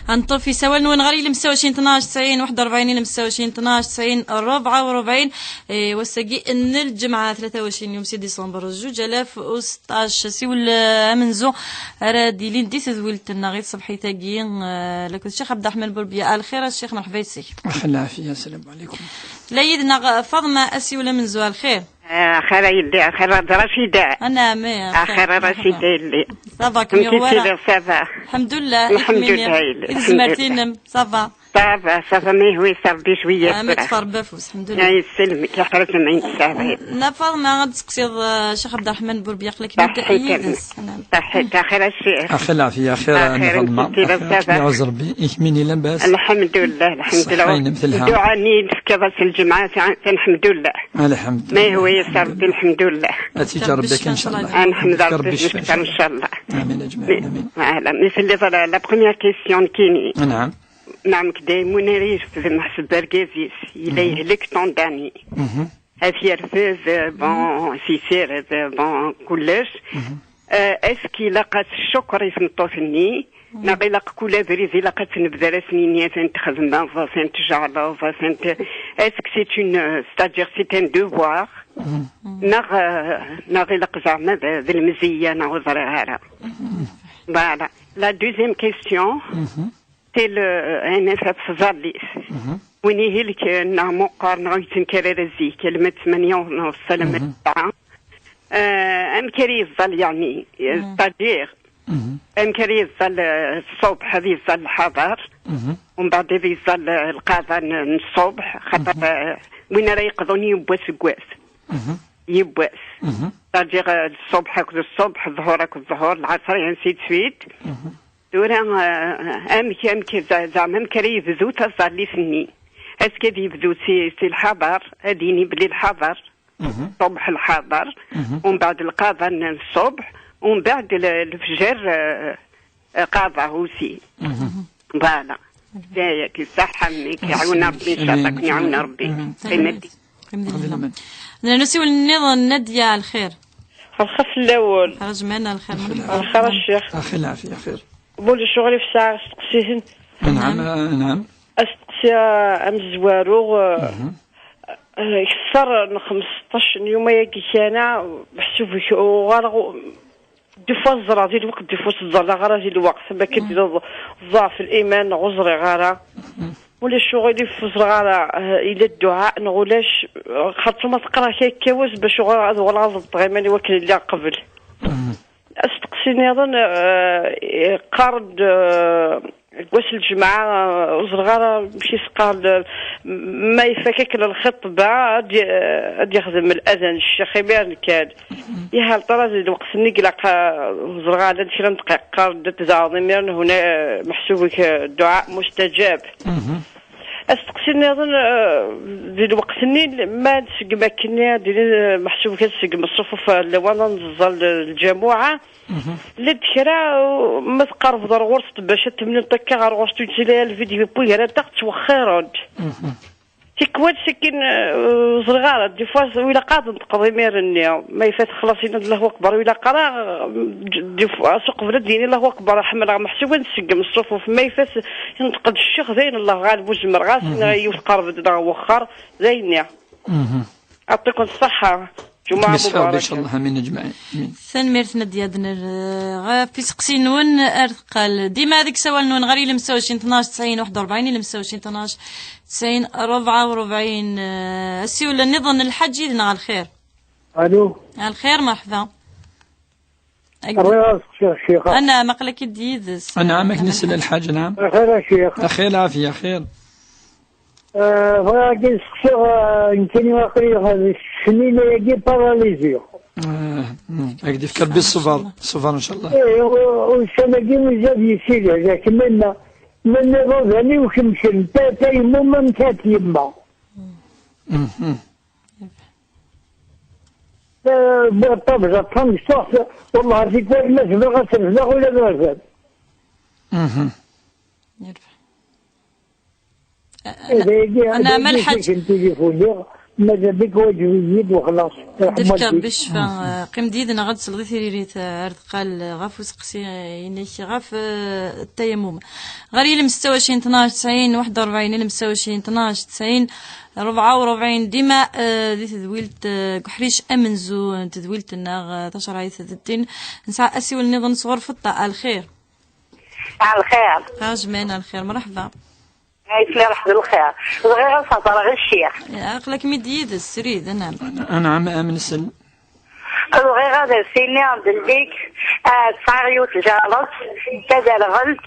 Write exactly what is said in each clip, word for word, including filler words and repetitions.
Ad neṭṭef isawal-nwen ɣer ilem setta u ɛecrin tnac tesɛin waḥed u rebɛin, ilem setta u ɛecrin tnac tesɛin rebɛa u rebɛin. Eh, wass-agi n lǧemɛa, tlata u ɛecrin yum si diṣember, zuǧ alaf u seṭṭac. Siwel, eh, amenzu ara d-ilin di tedwilt-nneɣ i tṣebḥit-agi, eh, akked Ccix Ɛebderreḥman Burbiya. A lxir a Ccix, merḥba yes-k. Axel lɛafiya, assalamu ɛlikum. Tella yid-neɣ Faḍma, asiwel amenzu, a lxir. Axir a yelli, axir a Racida. Anɛam, eh, axir a Racida yelli. Ça va, kem yuɣ wara? Lḥemdullah, lḥemdullah. I tezmert-inem, ça va? Ça va, ça va, ma yehwi-s Rebbi cwiya. Ah, ma tfeṛ bafus, lḥemdullah. Ay, yesselmek, yeḥrez ma yesɛa. Na Faḍma, ad d-teqsiḍ, eh, Ccix Ɛebderreḥman Burbiya, aql-ak yid-s. Saḥit, axir a Ccix. Axir lɛafiya, axir a Faḍma. Axir a Rebbi, i kemmini labas? Lḥemdullah, lḥemdullah. Ṣṣeḥḥa-inem telha? Dduɛa-nni i d-tefkiḍ ass n lǧemɛa, ta-, ta-, lḥemdullah. Lḥemdullah. Ma yehwi-s Rebbi, lḥemdullah. Ad tt-yeǧǧ Rebbi kan, ncallah. Ad neḥmed Rebbi s lekter, ncallah. Amin, aǧmaɛin, amin. Voilà, mais c'est la, la première question, nekkini. Anɛam. Neɛm, k daymun ara yeftem ḥseb argaz-is, yella yehlek tant d'années. Ad t-yerfed, bon, s-, yessired, bon, kullec. Euh, est-ce que ilaq ad teccuker i tmeṭṭut-nni, neɣ ilaq kul abrid ilaq ad tt-nebder, ad s-nini atan txedmeḍ, atan tjeɛleḍ, atan t-, est-ce que c'est une, c'est-à-dire c'est un devoir, neɣ, euh, neɣ ilaq zeɛma d, d lemzeyya, neɣ ur ẓriɣ ara. Voilà. La deuxième question, c'est le, ayen ara taf tẓallit. Win ihelken neɣ meqqer neɣ ur yettenkar ara zik, alamma d ttmanya neɣ s alamma d tesɛa. Euh, amek ara yeẓẓal, yeɛni, c'est-à-dire, amek ara yeẓẓal, euh, ṣṣubḥ, ad yeẓẓal lḥaḍer, umbeɛd ad yeẓẓal, euh, lqaḍa n, n ṣṣubḥ, xaṭer, euh, win ara yeqḍun yiwwas deg wass. Yiwwas. C'est-à-dire, euh, ṣṣubḥ akked ṣṣubḥ, ẓẓhur akked ẓẓhur, lɛaṣer, et ainsi de suite. Tura, euh, amek, amek, ze-, zeɛma amek ara yebdu taẓallit-nni? Est-ce que ad yebdu si, si lḥaḍer, ad yini belli lḥaḍer, ṣṣubḥ lḥaḍer, umbeɛd lqaḍa n ṣṣubḥ, umbeɛd l-, lefjer, euh, euh, qaḍa aussi. Voilà. D ayagi, ṣaḥḥa mmi-k, iɛawen Rebbi, ncallah, amin, ken-iɛawen Rebbi. Amin. Qqimet. Qqimet. Nella usiwel nniḍen, Nadya, a lxir. Lxir fell-awen. Lxir a Ccix. Axir lɛafiya, axir. Muli ccɣel i fesɛa asteqsi-hen. Anɛam, anɛam. Asteqsi amezwaru, eh, ikter n xmesṭac n yuma-yagi kan, meḥsub uɣaleɣ Des fois ẓẓreɣ di lweqt, des fois ur ẓẓalleɣ ara di lweqt, ma akka d ẓẓeɛf liman neɣ ur ẓriɣ ara. Ulac uɣilif ur ẓriɣ ara, eh, yella dduɛa neɣ ulac, eh, xaṭer ma teqqar akka akka wass bac uɣaleɣ ad uɣaleɣ ad ḍebṭeɣ iman-iw akken lliɣ qbel. Asteqsi nniḍen, eh, qqaren-d, eh, Deg wass n lǧemɛa, ur ẓriɣ ara amek i s-qqaren, ma ifak akken lxeṭba, ad y-, ad yexdem ladan ccix imiren kan. Yah, hal ṭara di lweqt-nni ilaq, ur ẓriɣ ara, llan kra n ddqayeq qqaren-d ad tzeɛḍeḍ imiren huna, meḥsub-ik dduɛa mustajab. Asteqsi nniḍen, eh, di lweqt-nni, ma ad tseggem akkenni, ad d-inin, eh, meḥsub-ik ad tseggem ṣṣufuf, eh, lawan ad nẓẓal, eh, lǧamuɛa. Llant kra, eh, ma tqerrbeḍ ar ɣur-s, tebbac ad temneḍ akka ɣer ɣur-s, tuǧǧal ya lvidyu, wwi gar-ateɣ, ttwexxiren-d. Tikwal sakin, eh, ur ẓriɣ ara, des fois, ur ilaq ara ad neṭqeḍ imir-nni. Ma ifat xlaṣ, yenna-d Allahu Akbar, ur ilaq ara, eh, des fois, s uqbel ad d-yini Allahu Akbar, ḥemmleɣ, meḥsub ad nseggem ṣṣufuf. Ma ifat yenṭeq-d ccix, dayen, Allah ɣaleb, ur zemreɣ ara, s-, yiwet tqerreb-d neɣ wexxer, d ayenni. Ɛṭiken ṣṣeḥḥa. Ǧumuɛa mubaraka. Ncallah, amin, aǧmaɛin. Amin. Tanemmirt, Nadya Adner, ɣef iseqsi-nwen ar teqqal. Dima deg usawal-nwen ɣer ilem setta u ɛecrin tnac tesɛin waḥed u rebɛin, ilem setta u ɛecrin tnac tesɛin rebɛa u rebɛin. Eh, asiwel nniḍen, Lḥaǧ yid-neɣ, a lxir. Alo. A lxir, merḥba. Bɣiɣ ad seqsiɣ ccix. Anɛam, aql-ak-id yid-s. Anɛam, akken isel a Lḥaǧ, anɛam. Axir a ccix. Axir, lɛafiya, axir. Eh, bɣiɣ ad k-seqsiɣ, eh, nekkini aql-i deg ssnina-agi paraliziɣ. Eh, mm, ad k-d-ifk Rebbi ṣṣber, ṣṣber, ncallah. Eh, u-, ussan-agi mazal yessili, lakin ma, ma nniḍen d aniw kemken, ta, ta yemmum am ta yemma. Mhm. Eh, wwiɣ ṭṭabla d tameṣṣuḥt, wellah tikwal ma zemreɣ ad t-refdeɣ ula d azal. Mhm. Yerbeḥ. Eh, dayagi, ana dayagi Malḥaǧ. N tilifun, lliɣ, ماذا بك واجب يزيد وخلاص. يرحم والديك. Ccfa. آه، قيم-d yid-neɣ ad tesleḍ i tiririt, آه, ar deqqal, آه, ɣef useqsi, آه, inek ɣef, آه, التيمم. Ɣer yilem ستة وعشرين اثناش تسعين واحد وأربعين, yilem ستة وعشرين اثناش تسعين أربعة وأربعين, dima, آه, di tedwilt, آه, deg uḥric amenzu n tedwilt-nneɣ, آه, tacerɛit d ddin. Nesɛa asiwel nniḍen sɣur Feṭṭa. Alxir. Alxir. Ajmen, alxir, mreḥba. Ay, tlaq lḥed lxir. Bɣiɣ ad s-hedreɣ i ccix. Aql-ak mi d-yid-s, srid, anɛam. Anɛam, am nsel. Bɣiɣ ad as-iniɣ belli, ah, tesɛa yiwet tjerret, taderɣelt,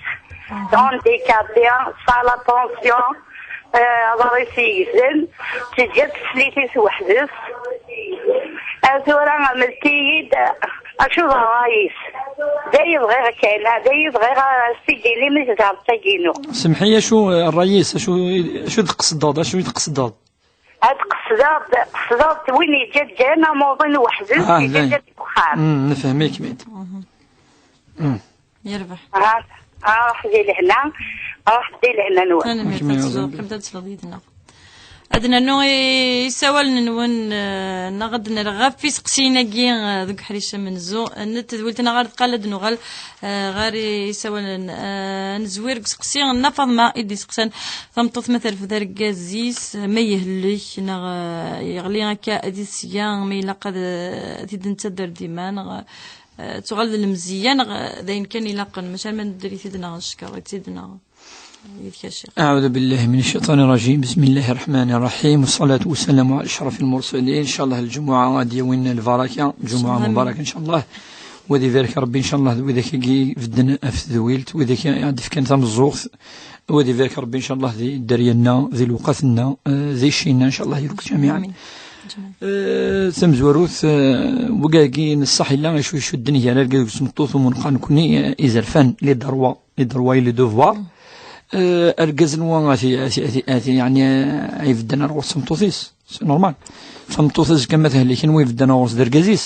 handicapée, tesɛa la tension, ah, aḍar-is yegzem, teǧǧa teslit-is weḥd-s. Ah, tura, mlet-iyi-d, acu d ṛṛay-is? D ay bɣiɣ kan, d ay bɣiɣ ara s-t-id-tini mi tezɛer tagi-inu. Semḥi, acu, eh, ṛṛay-is? Acu, acu d-tqesdeḍ? Acu i d-tqesdeḍ? Ad qesdeɣ, qesdeɣ win yeǧǧa-d kan amuḍin weḥd-s, ah, yeǧǧa-d deg uxxam. Mm, nefhem-ik, mid. Mm. Yerbeḥ. Ah, ah, ruḥ di lehna, ruḥ di lehna-nwen. Tanemmirt, ad tesleḍ, qim ad tesleḍ yid-neɣ. Ad nernu i isawalen-nwen, eh, neɣ ad nerr ɣef iseqsiyen-agi, eh, deg uḥric amenzu n tedwilt neɣ ɣer tqala ad nuɣal, eh, ɣer isawalen. Eh, nezwir deg useqsi n Nna Faḍma i d-iseqsan, tameṭṭut ma terfed argaz-is, ma yehlek, neɣ, eh, yeɣli akka di tesga, ma ilaq ad, eh, t-id-nettader dima, neɣ, eh, tuɣal d lemziyya, neɣ, eh, d ayen kan ilaqen, maca ma nedder-it-id neɣ ncekkeṛ-itt-id neɣ. Yid-k a Ccix. أعوذ بالله من الشيطان الرجيم. بسم الله الرحمن الرحيم. والصلاة والسلام على أشرف المرسلين. إن شاء الله الجمعة غادي يوينا البركة. جمعة آمين. مباركة إن شاء الله. وذي ذلك ربي إن شاء الله وذاك يجي في الدنيا في الذويلت وذاك يعرف كان تمزوغ. وذي ذلك ربي إن شاء الله ذي درينا ذي الوقتنا، آه، ذي شينا إن شاء الله يركز جميعا. آمين. جميعا. آه، تمزوروث، آه، وقاقي نصح الله شو يشدني على القلب سمطوث ومنقان كوني، آه، إذا الفن لي دروا. Les droits et les devoirs. Euh, argaz n wa a t-, a t-, a t-, a t-, yeɛni, a ibedden ar ɣur-s tmeṭṭut-is. C'est normal. Tameṭṭut azekka ma tehlek, anwa ibedden ar ɣur-s d argaz-is?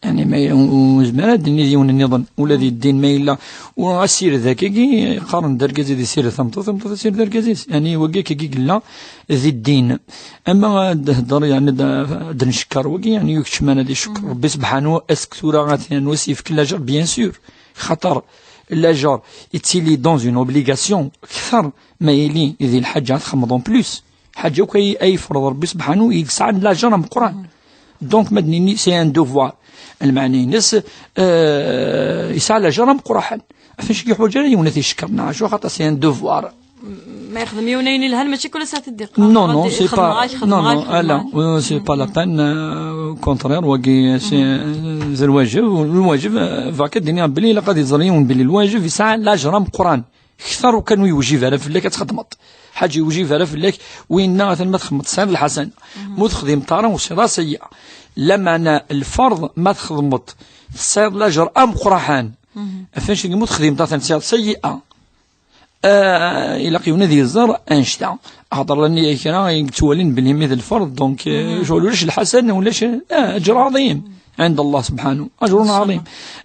Yeɛni, ma, ur, ur nezmir ad d-nini d yiwen nniḍen, ula di ddin ma yella, ur asired akkagi, qqaren-d argaz ad isired tameṭṭut, tameṭṭut asired argaz-is. Yeɛni, wagi akkagi yella di ddin. Ama ad d-hedder, yeɛni, ad d-, ad d-ncekker wagi, yeɛni, ur keččem ara ad icekkeṛ Rebbi subḥanu, est-ce que tura ad t-, ad s-yefk lajer, bien sûr. Xaṭer lajer yettili dans une obligation kter ma yili di lḥaǧa ad txemmeḍ en plus. Ḥaǧa akk ay, ay yefreḍ Rebbi subḥanu i yesɛan lajer ameqqran. Donc ma d-nini c'est un devoir. Lmeɛna-ines, euh, yesɛa lajer ameqqran. Ɣef acu yeḥwaǧ ara yiwen ad t-icekkeṛ neɣ acu, xaṭer c'est un devoir. Ma yexdem yiwen ayen ilhan, mačči kul ass ad t-id-iqqar. Non, non, c'est pas, non, non, ala, euh, c'est pas la peine, euh, au contraire, wagi, c'est, euh, d lwajeb, lwajeb, euh, bɣiɣ ad d-iniɣ belli ilaq ad iẓer yiwen belli lwajeb yesɛa lajer ameqqran. Kter ukan ur yewjib ara fell-ak ad txedmeḍ. Ḥaǧa yewjib ara fell-ak, winna atan ma txedmeḍ tesɛiḍ lḥasan. Ma ur texdimeḍ ara ur tesɛiḍ ara seyyi'a. Lameɛna lferḍ ma txedmeḍ tesɛiḍ lajer ameqqran. Ɣef acu ma ur texdimeḍ ara tesɛiḍ seyyi'a. Ah, ilaq yiwen ad yeẓer annect-a. Axaṭer llan kra i yettwalin belli mi d lferḍ, donc, euh, ulac lḥasan, ulac, ah, أجر عظيم عند الله سبحانه، أجر عظيم.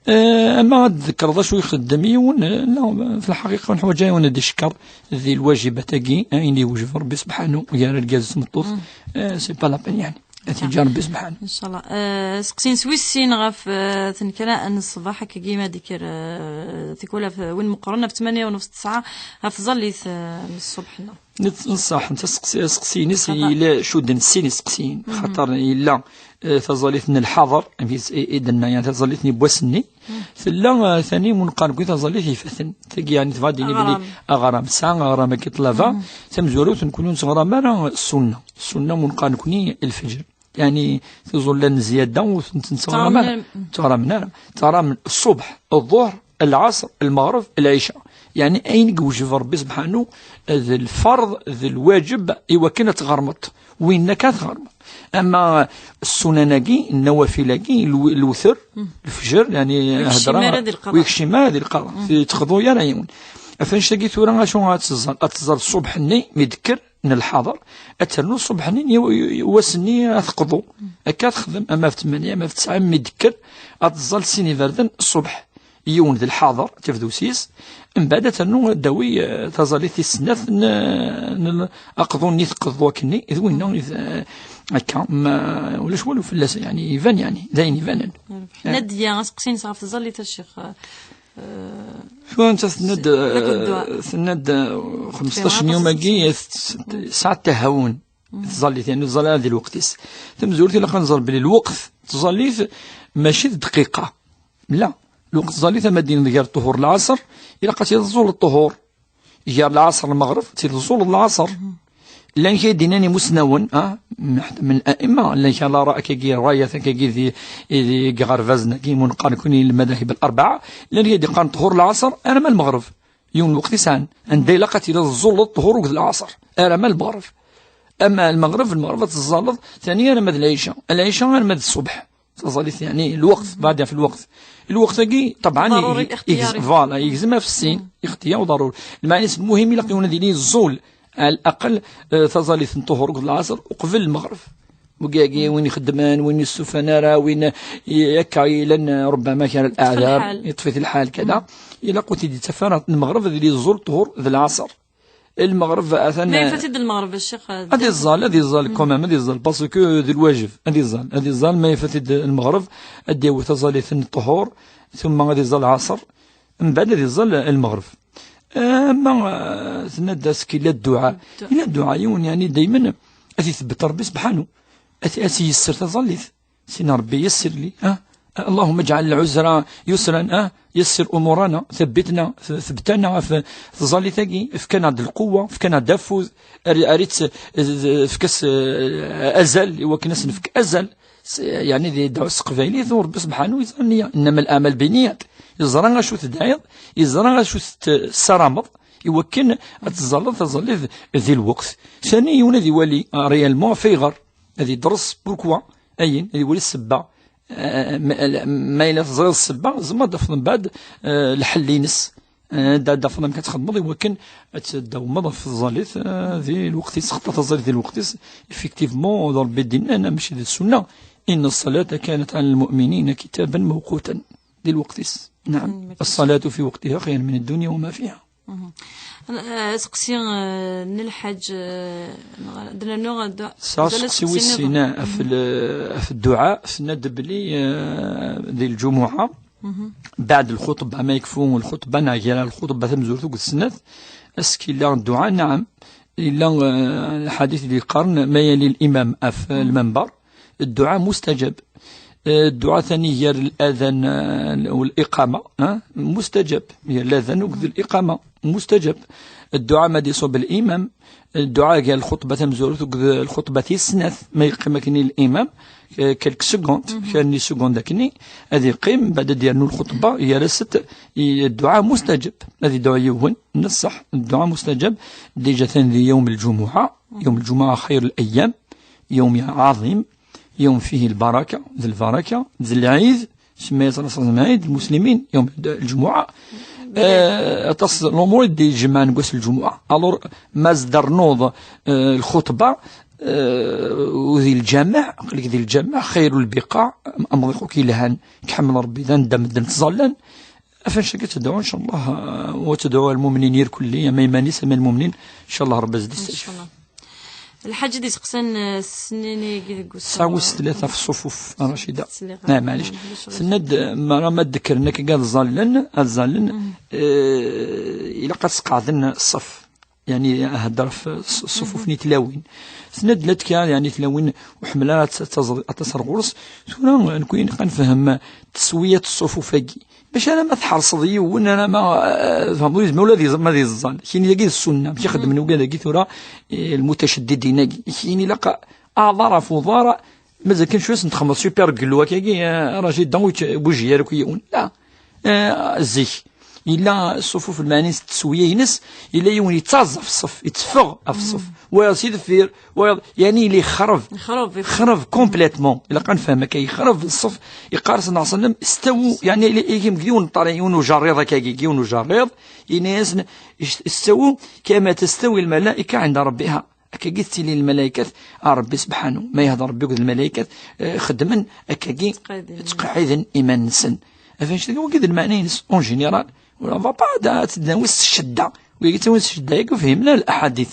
Ah, ama ad tḍekkreḍ acu ixeddem yiwen, eh, la, fi lḥaqiqa neḥwaǧ yiwen ad icekker di lwajibat-agi, eh, ayen yewjeb Rebbi subḥanu, gar argaz d tmeṭṭut, eh, c'est pas la peine, yeɛni. Ad t-yeǧǧ Rebbi subḥanu. Incallah. Eh, seqsin s wis sin ɣef, eh, tnekra n ṣṣbeḥ, akkagi ma d-ikker, eh, tikwal ɣef win meqqren, ɣef ttmanya u nus, tesɛa, ɣef tẓallit, eh, n ṣṣbeḥ-nneɣ. Netta ṣṣeḥ, netta seqsi-, seqsi-ines yella cudden sin iseqsiyen. Xaṭer yella, eh, taẓallit n lḥaḍer, amek i, i d-nenna, yeɛni taẓallit n wass-nni. Tella, eh, tani, win qqaren deg taẓallit ifaten. Tagi, yeɛni, tebɣa ad d-tini belli aɣram, tesɛa aɣram akka ṭṭlaba. Tamezwarut, nekkni ur nettɣaram ara ssunna. Ssunna, win qqaren nekkni lfeǧr. Yeɛni, tiẓulla n zzyada ur tent-nettɣaram ara. Ttɣaramen. Ttɣaramen ara. Ttɣaramen ṣṣubḥ, ḍḍuḥer, lɛaṣer, lmeɣreb, lɛica. Yeɛni, ayen i yewjeb Rebbi subḥanu, d lferḍ, d lwaǧeb, i wakken ad tɣermeḍ. Winna kan tɣermeḍ. Ama ssunan-agi, nnawafil-agi, lw-, lwter, lfejr, yeɛni, ur yekcim hedra, ara di lqaḍa. Ur yekcim ara di lqaḍa. Ur yettxeḍu ara yiwen. Ɣef annect-agi tura, acu ad tẓẓal? Ad tẓẓal ṣṣubḥ-nni, mi d-tekker, n lḥaḍer, ad ternu ṣṣubḥ-nni n yiw-, yiw-, wass-nni ad teqḍu. Akka ad texdem, ama ɣef ttmanya, ama ɣef tesɛa, mi d-tekker, ad tẓẓal sin iberdan ṣṣubḥ. Yiwen d lḥaḍer, tafdusi-s, mbeɛd ad ternu ad d-tawi, eh, taẓallit tis snat n, n l-, aqḍu-nni teqḍu akkenni, d winna i t-, eh, Akka, ma ulac walu fell-as, yeɛni, iban, yeɛni, d ayen ibanen. Nadia, aseqsi-ines ɣef tẓallit, a Ccix. Cwa netta tenna-d, tenna-d xemseṭṭac n yum-agi, tesɛa tahawun. Tẓallit, yeɛni, tẓallit di lweqt-is. Tamezwarut, ilaq ad nẓer belli lweqt tẓallit mačči d dqiqa. La, lweqt tẓallit, ama d-yenna gar ṭṭuhur d lɛaṣer, ilaq ad tt-id-tẓul ṭṭuhur. Gar lɛaṣer d lmeɣreb, tt-id-tẓul d lɛaṣer. Llan kra i d-yennan imusnawen, ah, min, min aimma, llan kra lara akkagi, rayat akkagi di, di, deg iɣerbazen-agi, imun qqaren kun lmadahib al-arba'a, llan kra i d-yeqqaren ṭṭuhur lɛaṣer, arma lmeɣreb. Yiwen lweqt i sɛan. Anda ilaq ad tili tẓulleḍ ṭṭuhur akked lɛaṣer, arma lmeɣreb. Ama lmeɣreb, lmeɣreb ad teẓẓalleḍ, tani arma d lɛica. Lɛica arma d ṣṣubeḥ. Taẓallit, yeɛni, lweqt, baɛda fi lweqt. Lweqt-agi, ṭebɛan, ḍaruri ig-, ig-, lixtiyar. Voilà, yegzem ɣef sin, ixtiya u ḍaruri. Lmeɛna-s lmuhim, ilaq yiwen ad yili yeẓẓul, ɛal aqal, eh, taẓallit n ṭṭuhur akked lɛaṣer, uqbel lmeɣreb. Wigi-agi, win ixeddmen, win yessufan ara, win i-, akka yellan, eh, rubbama kra n leɛdar, yeṭṭef-it lḥal, kada. Ilaq ur t-id-yettaf ara lmeɣreb ad yili yeẓẓul ṭṭuhur d lɛaṣer. Lmeɣreb atan, ma yefat-id lmeɣreb, a Ccix, ad iẓẓal, ad iẓẓal, quand même, ad iẓẓal, parce que d lwajeb, ad iẓẓal, ad iẓẓal, ma yefat-id lmeɣreb, ad d-yawi taẓallit n ṭṭuhur, ثم ad iẓẓal lɛaṣer, mbeɛd ad iẓẓal lmeɣreb. Ama, eh, tenna-d ass-k illa dduɛa. Ddu-, illa dduɛa, yiwen, yeɛni, daymen ad ithebbet Rebbi sebḥanu. Ad, ad s-yesser taẓallit. Sina Rebbi, yassir li, ah, اللهم اجعل العسر يسرا, ah, yassir umurana, thabbitna, th-, thabbet-aneɣ ɣef tẓallit-agi, efk-aneɣ-d lquwwa, efk-aneɣ-d afud, ar, ar itt-, efk-as, eh, azal, i wakken ad s-nefk azal. S-, yeɛni di ddeɛwa s teqbaylit, u Rebbi sebḥanu yeẓra nniya. إنما الأعمال بالنيات. Yeẓra acu tedɛiḍ, yeẓra acu tessarameḍ, i wakken ad teẓẓalleḍ taẓallit di lweqt. Sani yiwen ad iwali, ah, réellement, ɣef ayɣer ad idres, pourquoi, ayen, ad iwali ssebba. Eh, ma, ma yella teẓriḍ ssebba, tzemreḍ ad tafeḍ mbeɛd, eh, lḥell-ines. Eh, da, da tafeḍ amek ad txedmeḍ i wakken ad tdawmeḍ ɣef tẓallit, eh, di lweqt-is, xaṭer taẓallit di lweqt-is, effectivement, d Rebbi i d-yennan, mačči d ssunna. إن الصلاة كانت على المؤمنين كتابا موقوتا. Di lweqt-is. نعم. الصلاة في وقتها خير من الدنيا وما فيها. Mhm. Eh, aseqsi, eh, n lḥaǧ, eh, ad nernu ad... Sɛiɣ aseqsi wis sin, ɣef l-, ɣef dduɛa, tenna-d belli, eh, di lǧumuɛa, beɛd lxuṭba, ma yekfu lxuṭba, neɣ gar lxuṭba tamezwarut akked snat, ass-k illa dduɛa, naɛam, illa, eh, lḥadit i d-yeqqaren, ma yali limam ɣef lmember, dduɛa mustajab. Eh, dduɛa tani gar ladan, eh, u liqama, eh, mustajab. Gar ladan akked liqama, mustajab. Dduɛa ma d-iṣub limam, dduɛa gar lxuṭba tamezwarut akked lxuṭba tis snat, ma yeqqim akken i limam, eh, quelques secondes, kra n secondes akken, ad yeqqim, mbeɛd ad yernu lxuṭba, gar-asent, i dduɛa mustajab. Ad yedɛu yiwen, n ṣṣeḥ, dduɛa mustajab, déjà atan di yawm lǧumuɛa, yawm lǧumuɛa xayr l-ayyam, يوم عظيم، يوم فيه البركة، d lbaraka, d lɛid, semmayet Rasul lɛid, lmuslimin, yawm lǧumuɛa. Eh, aṭas n lumuṛ i d-ijemɛen deg wass n lǧumuɛa. Alors, ma s-d-ternuḍ, eh, lxuṭba, eh, u di lǧameɛ, aql-ik di lǧameɛ, xayru lbiqaɛ, amḍiq akk yelhan, k-ḥemmel Rebbi, d anda medden ttẓallan, Af annect-agi ad tedɛu, ncallah, eh, u ad tedɛu ɣer lmumnin irkelli, ama iman-is, ama lmumnin, ncallah Rebbi ad s-d-issalef. Ncallah. Lḥaǧa i d-iseqsan, eh, ssnin-agi deg ussaɣ. Tesɛa wis tlata ɣef ṣṣufuf, a Racida. Sliɣ. Ah, maɛlic. Tenna-d, eh, mara ma d-kkren akka ad ẓallen, ad ẓallen, eh, ilaq ad sqeɛden ṣṣef. Yeɛni, ahedder ɣef ṣ-, ṣṣufuf n tlawin. Tenna-d la tkar, yeɛni, tlawin ur ḥemmel ara ad t-, ad taẓ-, ad taseḍ ɣur-s. Tura, nekni ilaq ad nefhem teswiyat n ṣṣufuf-agi. Bac alamma tḥerṣeḍ yiwen, alamma, eh, tfehmeḍ ur yezmir ula ad iẓ-, ma ad iẓẓal. Kini dagi d ssunna, amek i xeddmen wigad-agi tura, eh, lmutaceddidin-agi. Kini ilaq aḍar ɣef uḍar, mazal kan cwiya ad txedmeḍ super glue akkagi, eh, Racida, ur yettbuji ara akk yiwen. La. Eh, zik, yella ṣṣufuf, lmeɛna-ines, teswiya-ines, yella yiwen yettaẓ ɣef ṣṣef, yetteffeɣ ɣef ṣṣef. Wayeḍ si deffir, wayeḍ, yeɛni yella yexreb. Yexreb, yexreb. Yexreb complètement. Ilaq ad nefhem akka, yexreb ṣṣef, yeqqar-as Nnabi ṣalla Llahu ɛalayhi wa sallam, "Istawu", yeɛni yella, yella deg yiwen n ṭṭari, yiwen n ujerriḍ akkagi, yiwen n ujerriḍ, yenna-yasen, "Ist-, istawu kama tastawi l-malaika ɛinda Rebbiha." Akkagi tettili lmalaykat ar Rebbi sebḥanu. Ma yehder Rebbi akked lmalaykat, eh, xeddmen akkagi, ttqeɛɛiden. Ttqeɛɛiden iman-nsen. Af annect-agi, wagi d lmeɛna-ines, en général. Ur va pas ad, ad tt-id-nawi s ccedda. Wagi ttawin s ccedda, yagi ur fhimna ara laḥadit.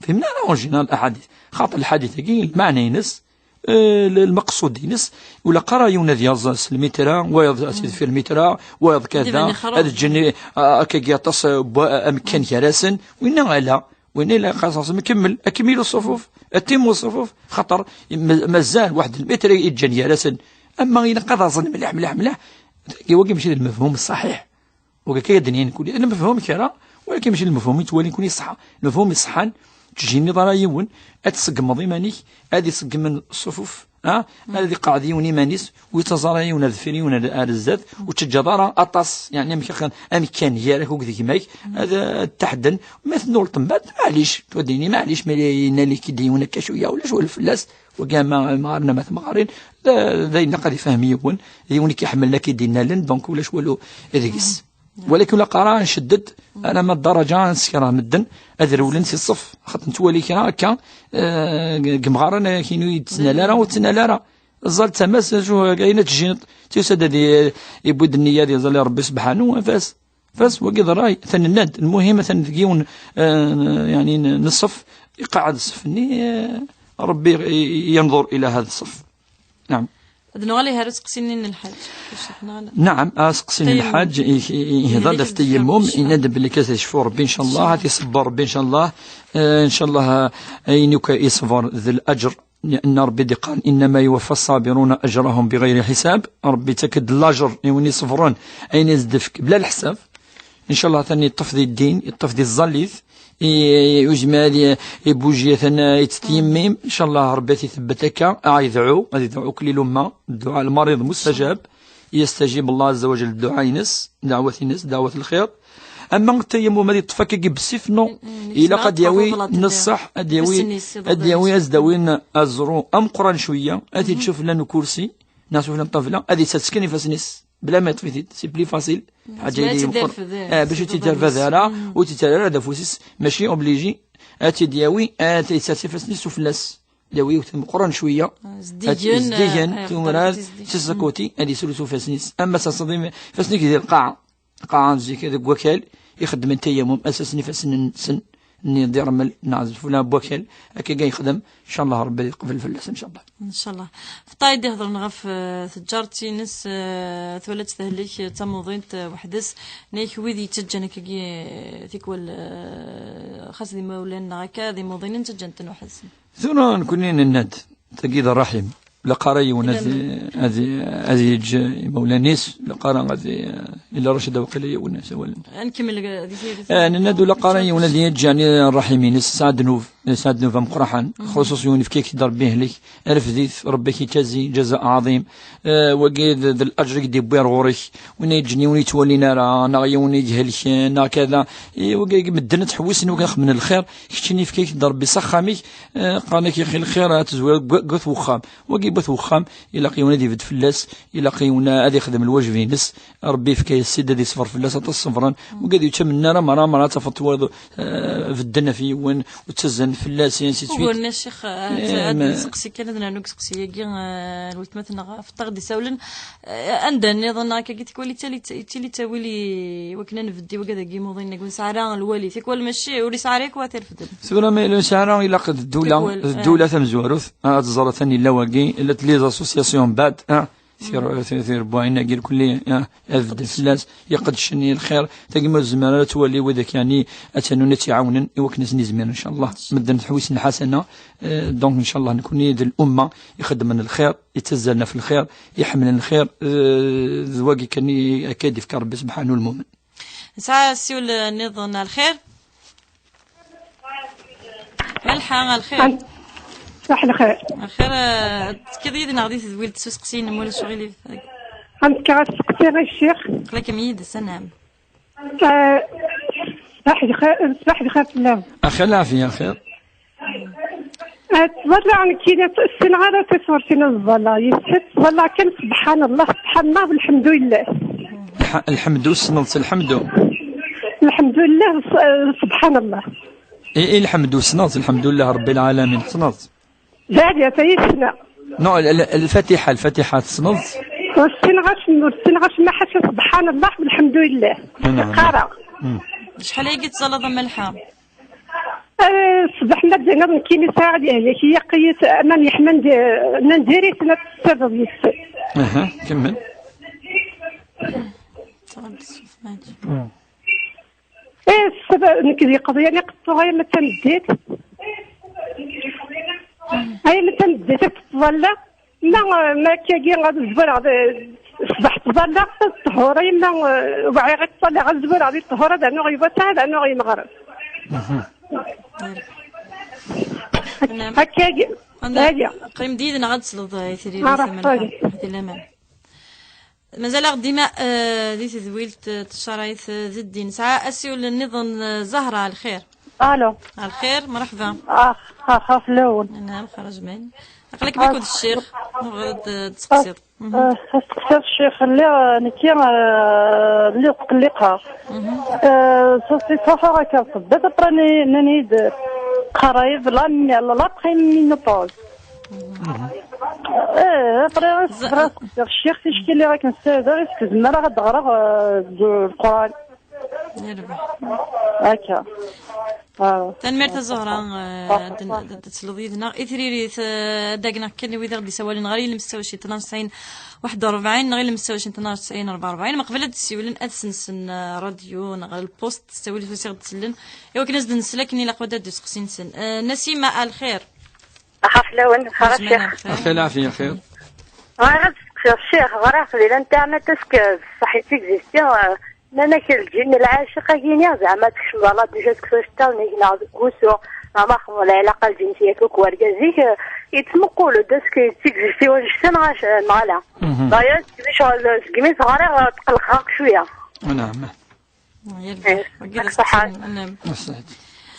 Fhimna ara, en général, laḥadit. Xaṭer lḥadit-agi, lmeɛna-ines, Eh, l-, lmeqsud-ines, ula qqar yiwen ad yaẓ s lmitra, wayeḍ ad yedfi lmitra, wayeḍ kada, ad ǧǧen, eh, akkagi aṭas, eh, n wa-, amekkan gar-asen, winna ala, winna ilaq ad aẓen mkemmel, akmilu ṣṣufuf, atimmu ṣṣufuf, xaṭer ma-, mazal waḥed lmitra i ǧǧan gar-asen, ama ilaq ad aẓen mliḥ, mliḥ, mliḥ, wagi mačči d lmefhum ṣṣaḥiḥ. Wagi akka i d-nnin nekni, lmefhum kra, walakin mačči lmefhum i ttwalin nekni ṣṣeḥ. Lmefhum iṣeḥḥan, ur ttjiniḍ ara yiwen, ad tṣeggmeḍ iman-ik, ad iṣeggmen ṣṣufuf, ha? Ad iqeɛɛed yiwen iman-is, ur yettaẓ ara yiwen ar deffir, yiwen ar, ar zdat, ur teǧǧaḍ ara aṭas, yeɛni amek akken, amek kan gar-ak akked gma-k, ad, ad ttaḥedden, ma tennulṭem, ma, maɛlic, ttwaddin-i, maɛlic, ma yenna-k-id yiwen akka cwiya, ulac wal fell-as, wagi ama mɣaren ama temɣarin, d, d ayen ilaq ad ifhem yiwen, d yiwen i k-iḥemmlen, ad k-id-innalen, donc ulac walu deg-s. Walakin ula qqar-, ncedded, alamma ddaraǧa ad nsekreɣ medden, ad rewlen si ṣṣef, xaṭer nettwali kra akka, eh, deg yemɣaren, eh, kinu ur yettnal ara, ur ttnal ara. Ẓẓal d tama-s, acu, ayen ad tjiniḍ, tusa-d ad i-, iwwi-d nniya ad iẓẓal i Ṛebbi sebḥanu, fas, fas, wagi d ṛṛay, atan nenna-d, lmuhim atan deg yiwen, eh, yeɛni n-, n ṣṣef, iqeɛɛed ṣṣef-nni, eh, Ṛebbi i-, i-, yanḍur ila hada ṣṣef. Naɛam. Ad nuɣal ihi ar useqsi-nni n lḥaǧ. Ur cḍiḥen ara. Naɛam, aseqsi n lḥaǧ, i-, i-, ihḍer-d ɣef tayammum, yenna-d belli ad yecfu Ṛebbi, ncallah, ad iṣebber Ṛebbi, ncallah. Eh, ncallah, eh, ayen akk iṣber d laǧer, lianna Ṛebbi d-iqqar, إنما يوفى الصابرون أجرهم بغير حساب. Ṛebbi ittak-d laǧer i win iṣebren, ayen i s-d-ifk bla leḥsab. Ncallah, atan yeṭṭef di ddin, yeṭṭef di tẓallit, i, i uzmir ad i-, ibuji, atan, eh, yetttyemmim. Ncallah, Ṛebbi ad t-itebbet akka, ad yedɛu, ad yedɛu akk i lumma, dduɛa lmarid mustajab, يستجيب الله عز وجل dduɛa-ines, ddeɛwat-ines, ddeɛwat lxir. Ama tayammum ad yeṭṭef akka bessif, non. Ilaq ad yawi, neṣṣeḥ, ad yawi, ad yawi, ad s-d-awin aẓru ameqqran cwiya, ad t-yeǧǧ sufella n ukursi, neɣ sufella n ṭṭabla, ad yessers kan ifassen-is. Bla ma yeṭṭef-it-id, c'est plus facile. Ḥaǧa yezmer ad tt-id-yerfed, eh, bac ur tt-id-yerfed ara, ur tt-id-terra ara d afus-is, mačči obligé ad tt-id-yawi, ad t-yessers ifassen-is sufella-s. Yawi yiwet meqqren cwiya, zdigen, ad zdigen, eh, tumrad, s akoti, ad yesru s ifassen-is. Ama s aṣadim, ifassen-ik di lqaɛa, lqaɛa n zik deg wakal, ixeddmen tayammum, asasen ifassen-nsen, nni d irmel, neɣ d fula n wakal, akka i yexdem, ncallah Ṛebbi ad yeqbel fell-as, ncallah. Ncallah. Fṭay d-iheḍren ɣef, eh, teǧǧart-ines, eh, twala-tt tehlek, eh, d tamuḍint, eh, weḥd-s, nek wid yettaǧǧan akkagi, eh, tikwal, eh, xas d imawlan neɣ akka, d imuḍinen ttaǧǧan-ten weḥd-sen. Tura nekni nenna-d, tagi d ṛṛaḥim. Laqara yiwen ad, ad, ad yeǧǧ imawlan-is, laqara ad, illa Racid waqila yiwen sawalen. Ad nkemmel di tayri. Eh, nenna-d laqara yiwen ad yeǧǧ, yeɛni, ṛṛaḥim-ines, yesɛa ddnub, yesɛa ddnub ameqqraḥan, xuṣuṣ yiwen yefka-k-id Ṛebbi ihlek, rfed-it, Ṛebbi ad k-iǧazi ǧaza ɛaḍim. Eh, wagi d, d laǧr i k-d-yewwi ar ɣur-k, win yeǧǧen yiwen yettwalin ara, neɣ yiwen i ihelken, neɣ kada. Eh, wagi medden ad ttḥewwisen, wagi ad xedmen lxir, keččini yefka-k-id Ṛebbi s axxam-ik, Eh, qqaren-ak yaxi lxir ad tezwireḍ deg wa-, deg wat wexxam. Wagi n wat wexxam, ilaq yiwen ad ibedd fell-as, ilaq yiwen ad ixdem lwajeb-ines. Ṛebbi yefka-yas-id ad iṣber fell-as, aṭas ṣebren. Wagi ad yečč amennar, amara, amara ad tafeḍ wayeḍ, eh, bedden ɣef yiwen, ur ttazzalen fell-as, et ainsi de suite. Uguren, a Ccix, eh, eh, ad ma- nseqsi kan, ad nernu deg useqsi-agi, eh, n weltma-tneɣ, Fṭaɣ d-isawlen. Eh, anda nniḍen akkagi tikwal yettili, yettili ttawil i wakken ad nbedd i wagad-agi imuḍinen, ur nesɛi ara lwali. Tikwal mačči, ur yesɛi ara yakk wa tirefden. Tura ma ur yesɛi ara, ilaq d ddula, tikwal, d ddula, eh, tamezwarut, ah, ad tẓer atan yella wagi, llant les associations mbeɛd, ah, tir-, tir-, tirebbuɛin-agi irkelli, ah, ad bedden fell-as, iqeddcen i lxir, tagi ma ur tezmir ara ad twali widak, yeɛni, ad tanun ad tt-iɛawnen, i wakken ad sen-izmir, ncallah. Medden ttḥewwisen lḥasana, eh, donc, ncallah, nekni d lumma ixeddmen lxir. Yettazzalen ɣef lxir, iḥemmlen lxir, eh, d wagi kan i, akka i d-ifka Ṛebbi subḥanahu lmumen. Nesɛa ssiwel nniḍen ar lxir. Malḥa, ar lxir. Ṣaḥ lxir. Ar lxir, eh, tekkiḍ yid-neɣ di tedwilt s useqsi-inem, ulac aɣilif. Am tekkiɣ ad seqsiɣ i ccix. Aql-ikem yid-s, anɛam. Eh, ṣaḥ lxir, ṣaḥ lxir fell-am. Axir lɛafiya, axir. Eh, ttẓallaɣ nekkini, ssineɣ ara tisurtin ad ẓẓallaɣ yis-s, ttẓallaɣ kan, subḥan Allah, subḥan Allah, lḥemdullah. Lḥ-, lḥemdu, tessneḍ-tt, lḥemdu? Lḥemdullah, s-, eh, subḥan Allah. I, i lḥemdu tessneḍ-tt, lḥemdullah Ṛebbi lɛalamin, tessneḍ-tt? Daɛya, ta yis-neɣ. Non, l-, l-, lfatiḥa, lfatiḥa tessneḍ-tt? Ur ssineɣ acemma, ur ssineɣ acemma ḥaca subḥan Allah, lḥemdullah. Naɛam. Qqareɣ. Mm. Acḥal ayagi tettẓallaḍ a Malḥa? Eh, ṣṣbeḥ ma d-tenniḍ nekkini sɛiɣ lehlak i yaqiyet, aman yeḥman d-, nnan diri-ten ad tessadeḍ yis-sen. Aha, kemmel. Eh, ṣṣbeḥ nekk d iqeḍyan i qeṭṭuɣ ay ma d tameddit. Ay ma d tameddit i teṭṭeḍ allaɣ. Ma, ma akkagi ad zwireɣ d, ṣṣbeḥ ttẓallaɣ, ṭṭhur, ay ma, eh, bɣiɣ ad ttẓallaɣ ad zwireɣ di ṭṭhur, ad rnuɣ i wass, ad rnuɣ i lmeɣreb. Akkagi. Qqim-d yid-neɣ ad tesleḍ i tiririt. Di laman. Mazal-aɣ dima, eh, di tedwilt, eh, tecrayt, eh, d ddin. Nesɛa asiwel nniḍen, eh, Zahra, lxir. Alo. Lxir, mṛeḥba. Ah, ah, ah, fell-awen. Anɛam, xerǧ man. Aql-ikem akked ccix, tebɣiḍ ad, eh, d-tseqsiḍ. Mhm. Eh, asteqsi ɣef ccix, lliɣ, eh, nekki, eh, lliɣ tqelliqeɣ. Mhm. Eh, s-, s-, ṣafa akka, ṣebbat après nni-, nnan-iyi-d, qrib, la, la, la, après ménopause. Mhm. Eh, après, ɣas, ɣas, ccix, ticki lliɣ akken ssardeɣ, est-ce que zemreɣ ad d-ɣreɣ, eh, d-, Lqur'an? Akka. Tanemmirt a Zahra, eh, ad d-, ad d-tesleḍ yid-neɣ. I tririt, eh, ad d-agneɣ kan i wid i ɣ-d-isawalen ɣer yilem setta u ɛecrin tnac tesɛin waḥed u rebɛin neɣ yilem setta u ɛecrin tnac tesɛin rebɛa u rebɛin. Meqbel ad d-ssiwlen, ad sensen, eh, radyu neɣ lpost, s ttawil ufus i ɣ-d-sellen. I wakken ad s-d-nsel akken ilaq ad d-addut seqsi-nsen. Eh, Nasima, a lxir. Axir fell-awen, axir a ccix. Axir, lɛafiya, axir. Bɣiɣ ad d-seqsiɣ ccix, ɣriɣ di l'internet, est-ce que ṣṣeḥ yettexziste, eh, nnan-ak lǧin lɛaciq-agi-ni, zeɛma tkecmeḍ ɣer la déjà seg iceṭṭiḍen-ik neɣ deg wusu, neɣ ma xedmeḍ lɛilaqa lǧinsiyya akk wergaz-ik, eh, yettmuqul-d, est-ce que yettexziste wannect-a neɣ ac-, neɣ ala? Mhm. D'ailleurs, segmi ccɣel, segmi t-ɣriɣ, eh, tqellqeɣ akk cwiya. Naɛam. Yerbeḥ. Eh, wagi d aseqsi n, naɛam. Ass-a,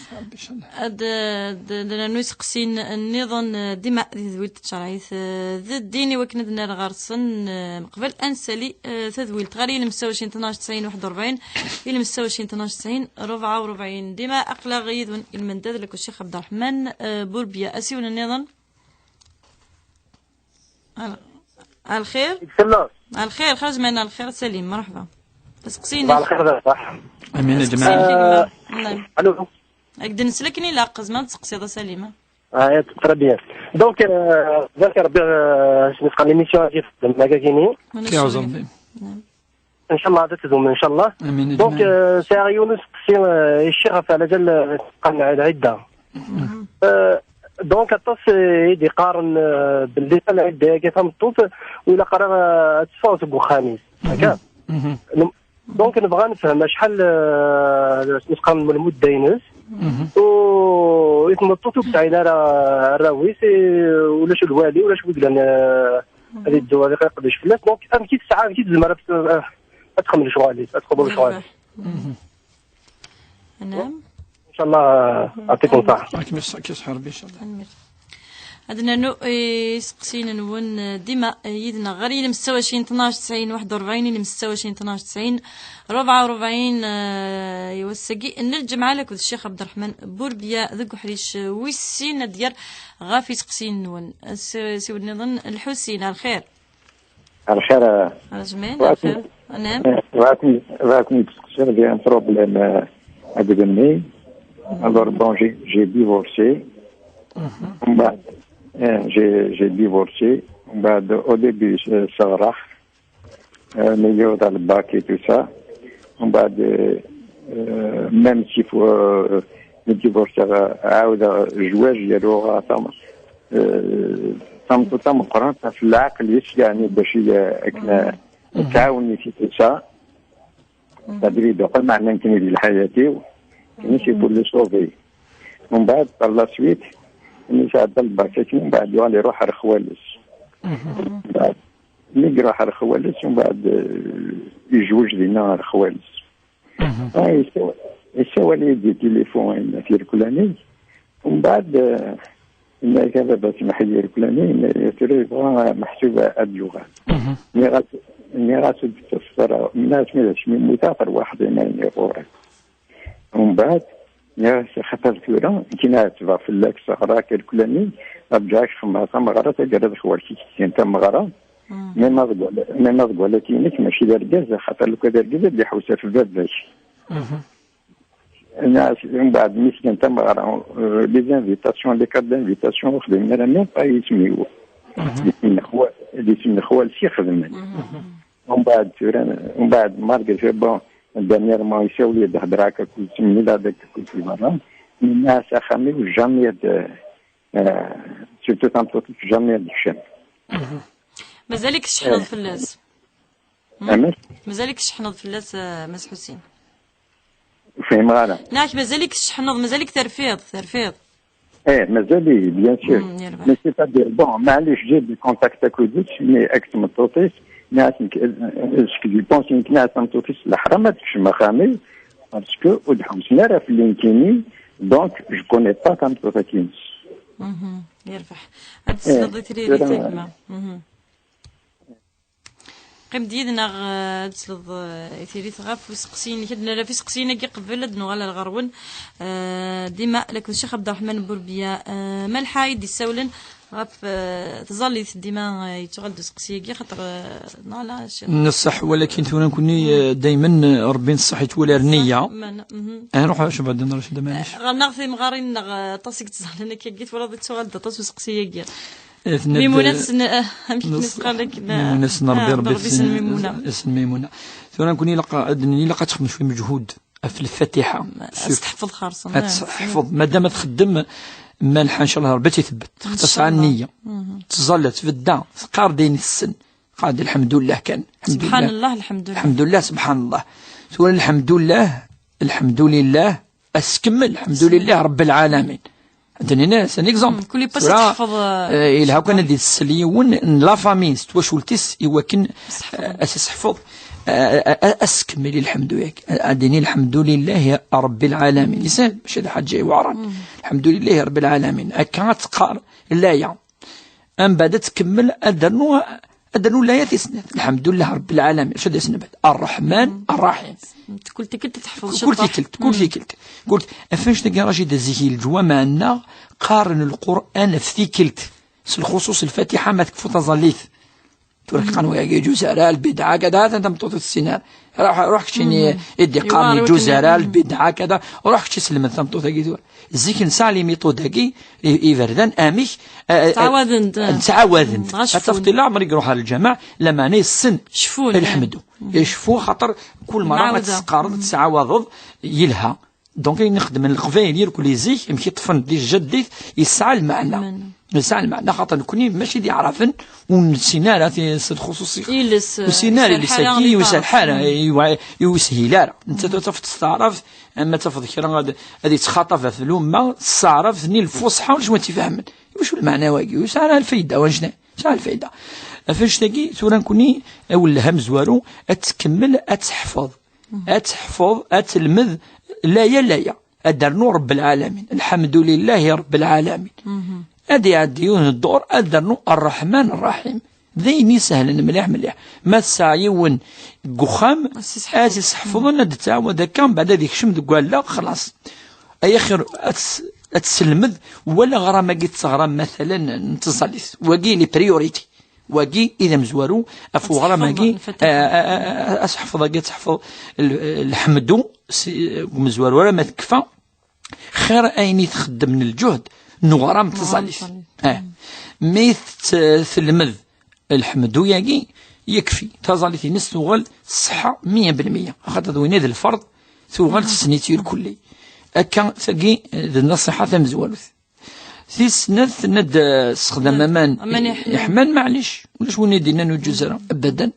Rabbi, inchallah. Ad, ad, ad nernu iseqsiyen nniḍen, eh, dima di tedwilt n tcerɛit, eh, d ddin, i wakken ad nerr ɣer-sen, eh, meqbel ad nsali, eh, tadwilt ɣer yilem setta u ɛecrin tnac tesɛin waḥed u rebɛin, yilem setta u ɛecrin tnac tesɛin rebɛa u rebɛin. Dima aql-aɣ yid-wen i lmendad, la Ccix Ɛebderreḥman, eh, Burbiya. Asiwel nniḍen. Al-, الخير؟ الخير، خرج معنا الخير سليم، مرحبا. Aseqsi-inek. صباح الخير، صح. Amin, a ǧmaɛ. Aseqsi-inek, ma-, naam. Alo. Ad k-d-nsel akken ilaq, tzemreḍ ad tseqsiḍ a Salima. Ah, très bien. Donc, euh, ذاك ربي، euh، شنو قال l'émission هذه في المكاكيني. Tiɛuẓem. Naam. Inchallah ad tdum, inchallah. Amin, donc, amin. Euh, sɛiɣ yiwen useqsi, euh, i ccix ɣef ɛlajal, euh, qan lɛidda. Mhm. Euh, donc, aṭas, euh, i d-iqqaren, euh, belli lɛidda-agi tameṭṭut, u ilaq ara, euh, ad teffeɣ seg uxxam-is. Mhm. Akka? Mhm. Donc, nebɣa ad nefhem acḥal, euh, s-, nesqan lmudda-ines. Mhm. U i tmeṭṭut ur tesɛin ara arraw-is, i, ulac lwali, ulac wi yellan, euh, ad yeddu ad iqdec fell-as. Donc, amek i tesɛa, amek i tezmer ad, ad txemmel lecɣal-is, ad txemmel lecɣal-is. Mhm. Naam. Inchallah, يعطيكم الصحة. Ad nernu iseqsiyen-nwen, eh, dima, eh, yid-neɣ ɣer yilem setta u ɛecrin tnac tesɛin waḥed u rebɛin, yilem setta u ɛecrin tnac tesɛin rebɛa u rebɛin, eh, i wass-agi n lǧemɛa, akked Ccix Ɛebderreḥman Burbiya deg uḥric, eh, wis sin ad d-yerr ɣef iseqsiyen-nwen. As-, asiwel nniḍen, Lḥusin, a lxir. الخير. Azmin, bɣiɣ ad, lxir. Naam. Bɣiɣ ad, bɣiɣ ad d-seqsiɣ di un problème, euh, akked mmi. Mhm. Alors, bon, j'ai, j'ai divorcé. Mhm. Umbeɛd, euh, j'ai, j'ai divorcé. Umbeɛd, au début, euh, sseɣreɣ. Euh, mi yiweḍ ɣer le bac et tout ça. Umbeɛd, euh, euh, même si faut, euh, mi divorceɣ, euh, ɛawdeɣ zzwaǧ, yerra uɣaṭam. Euh, tameṭṭut tameqqrant ɣef leɛqel-is, yeɛni bac i, euh, akken, euh, mhm, ad tɛawen i tout ça. Mhm. Tadri d uqel, meɛna nekkini di lḥayat-iw, nekkini c'est pour le sauver. Umbeɛd, par la suite, mi sɛedda le bac akken, umbeɛd yuɣal iruḥ ar xwal-is. Mhm. Umbeɛd, mi iruḥ ar xwal-is, umbeɛd, euh, yejwej dinna ar xwal-is. Mhm. Ah, yessaw-, yessawal-iyi-d di tilifun, yenna-t irkelani. Umbeɛd, eh, yenna-ak a baba, semmeḥ-iyi irkelani, yenna-, tura yebɣa meḥsub ad d-yuɣal. Mhm. Nniɣ-as, nniɣ-as ur d-tettaseḍ ara, nniɣ-as mi d asmi mmuteɣ, terwaḥeḍ iman-nni ɣur-i. Umbeɛd, nniɣ-as axaṭer tura, nekkini ɛettbeɣ fell-ak, sseɣreɣ-k irkelani, rǧiɣ-ak xedmeɣ tameɣra, taggara d xwal-ik i k-d-tgan tameɣra, mhm, même aḍeggal, même aḍeggal-agi-inek mačči d argaz, axaṭer lukan d argaz ad d-iḥewwes ɣef baba-k. Mhm. Nas, mbeɛd mi sgan tameɣra, euh, les invitations, les cartes d'invitation, ur xdimen ara même pas isem-iw. Di sin lexwa-, di sin lexwal s ixedmen. Mbeɛd tura, mbeɛd malgré que, bon, dernièrement, isawel-iyi-d, hedreɣ akka akked Semmi, la dak akked si berra. Nenna-as axxam-iw jamais ad, euh, surtout tameṭṭut-ik jamais ad tekcem. Mazal-ik tceḥḥneḍ fell-as. Amek? Mazal-ik tceḥḥneḍ fell-as, a Mass Ḥusin. Ur fhimeɣ ara. Neɣ mazal-ik tceḥḥneḍ, mazal-ik terfiḍ, terfiḍ. Eh, mazal-iyi, bien sûr. Mm, yerbeḥ. Mais c'est-à-dire, bon, maɛlic, j'ai des contacts akked-s, mais akked tmeṭṭut-is, nniɣ-as nekk, euh, ce que je pense, nekk nniɣ-as tameṭṭut-is, leḥram ad tekcem axxam-iw, parce que ur d-ḥewsen ara fell-i nekkini, donc je connais pas tameṭṭut-agi-ines. Mhm, yerbeḥ. Ad tesleḍ i tririt a gma. Mhm. Qqim-d yid-neɣ, eh, ad tesleḍ, eh, i tririt ɣef useqsi-inek. Ad nala ɣef useqsi-inek-agi qbel ad nuɣal ar ɣer-wen. Eh, dima la ken Ccix Ɛebderreḥman Burbiya, eh, Malḥa i d-issawlen ɣef, eh, tẓallit. Dima, eh, yettuɣal-d useqsi-agi, xaṭer, eh, neɣ ala, Ccix? Neṣṣeḥ, walakin tura nekkni, eh, daymen, eh, Ṛebbi neṣṣeḥ yettwali ar nniya. Man-, mhm. Eh, ruḥ, Cebɛed, nna Racid Amanis. Ɣer-neɣ timɣarin-nneɣ, eh, aṭas i yettẓallan akka-agi, twalaḍ yettuɣal-d aṭas useqsi-agi. Mimuna tessen, eh, amek i s-neqqar akken, eh, Mimuna tessen Rebbi, Rebbi Rebbi tessen Mimuna. Tessen Mimuna. Tura nekkni ilaq ad, ilaq ad texdem cwiya meǧhud ɣef lfatiḥa. Ad tt-teḥfeḍ xerṣum. Ad tt-teḥfeḍ. Madam ad txeddem, Malḥa, ncallah Rebbi ad tt-itbeṭ. Tesɛa nniya. Teẓẓalla, tbedda, teqqar-d ayen tessen. Teqqar-d lḥemdullah kan. Lḥemdullah. Subḥanallah, lḥemdullah. Lḥemdullah, subḥanallah. Tura lḥemdullah, lḥemdulillah, ad s-tkemmel, lḥemdulillah Rebbi lɛalamin. Ad d-nini, c'est un exemple. Kul yiwet ad teḥfeḍ, eh, yelha kan ad isel yiwen n la famille s twacult-is i wakken, eh, ad s-iseḥfeḍ, eh, eh, eh, ad s-tkemmel i lḥemdu-yak. Ad d-nini lḥemdulillahi Rebbi lɛalamin. Yeshel, mačči d lḥaǧa iweɛṛen. Lḥemdulillahi Rebbi lɛalamin. Akka ad teqqar laya. Ambeɛd ad tkemmel, ad d-ternu, ad d-ternu laya tis snat. Lḥemdulillah Rebbi lɛalamin. Acu ad as-nbedd? Arreḥman Arraḥim. Kul tikkelt ad teḥfeḍ Kul tikkelt, kul tikkelt. Kul, ɣef annect-agi, Racida, zik i leǧwameɛ-nneɣ qqaren Lqur'an ɣef tikkelt. S lxuṣuṣ Lfatiḥa ma tekfuḍ taẓallit. Tura qqaren wagi yeǧuz ara, lbidɛa, kada, atan tameṭṭut ur tessin ara. Ruḥ, ruḥ keččini i d-iqqaren yeǧuz ara, lbidɛa, kada. Ruḥ kečč selmed tameṭṭut-agi tura. Zik nesɛa les méthodes-agi, i-, iberdan, amek, eh, eh, Ttɛawaden-d. Ttɛawaden-d. Ad tafeḍ leɛmer i iruḥ ɣer lǧameɛ, lameɛna yessen lḥemdu. Icfu, xaṭer kul mara ad tesqareḍ, ad tettɛawadeḍ, yelha. Donc, ayen i xedmen Leqbayel irkelli zik, amek i ṭṭfen di tjaddit, yesɛa lmeɛna. Yesɛa lmeɛna, xaṭer nekkni mačči d iɛraben, ur nessin ara ti-, s lxuṣuṣ. Ur nessin ara iles-agi, ur yesɛi ara, ur yeshil ara. Nettat ad tafeḍ s taɛrabt, ama tafeḍ kra ad, ad yettxaṭab ɣef lumma, s taɛrabt-nni lfuṣḥa, ulac win tt-ifehmen. Iwacu lmeɛna wagi? Ur yesɛi ara lfayda, wanect-a. Yesɛa lfayda. Ɣef annect-agi, tura nekkni, awelleh amezwaru, ad tkemmel, ad teḥfeḍ. Ad teḥfeḍ, ad telmed, laya, laya. Ad d-ternu Rebbi lɛalamin. Lḥemdulillahi Rebbi lɛalamin. Ad iɛeddi yiwen ddur, ad d-ternu Arreḥman Rraḥim. D ayen isehlen mliḥ, mliḥ. Ma tesɛa yiwen deg uxxam, ad t-iseḥfḍen, ad d-tettɛawad akka, mbeɛd ad ikcem deg wallaɣ, xlaṣ. Ay axir, ad tes-, ad tesselmed, wala aɣram-agi teɣram, matalan, n tẓallit. Wagi, les priorités. Wagi i d amezwaru ɣef uɣram-agi, eh, eh, eh, eh, ad teḥfeḍ agi, ad teḥfeḍ l-, lḥemdu, si, deg umezwaru ara ma tekfa, xir ayen i txeddem n lǧuhd n uɣram n tẓallit. Eh. Mi tt-, telmed lḥemdu-agi, yekfi. Taẓallit-ines tuɣal ṣṣeḥḥa meyya bil meyya. Axaṭer d win i d lferḍ, tuɣal tessen-itt irkelli. Akka, tagi, eh, d nnaṣiḥa tamezwarut. Tis snat, tenna-d, eh, sexdam aman, aman iḥman. Iḥman, maɛlic, ulac win i d-innan ur yeǧuz ara, abadan.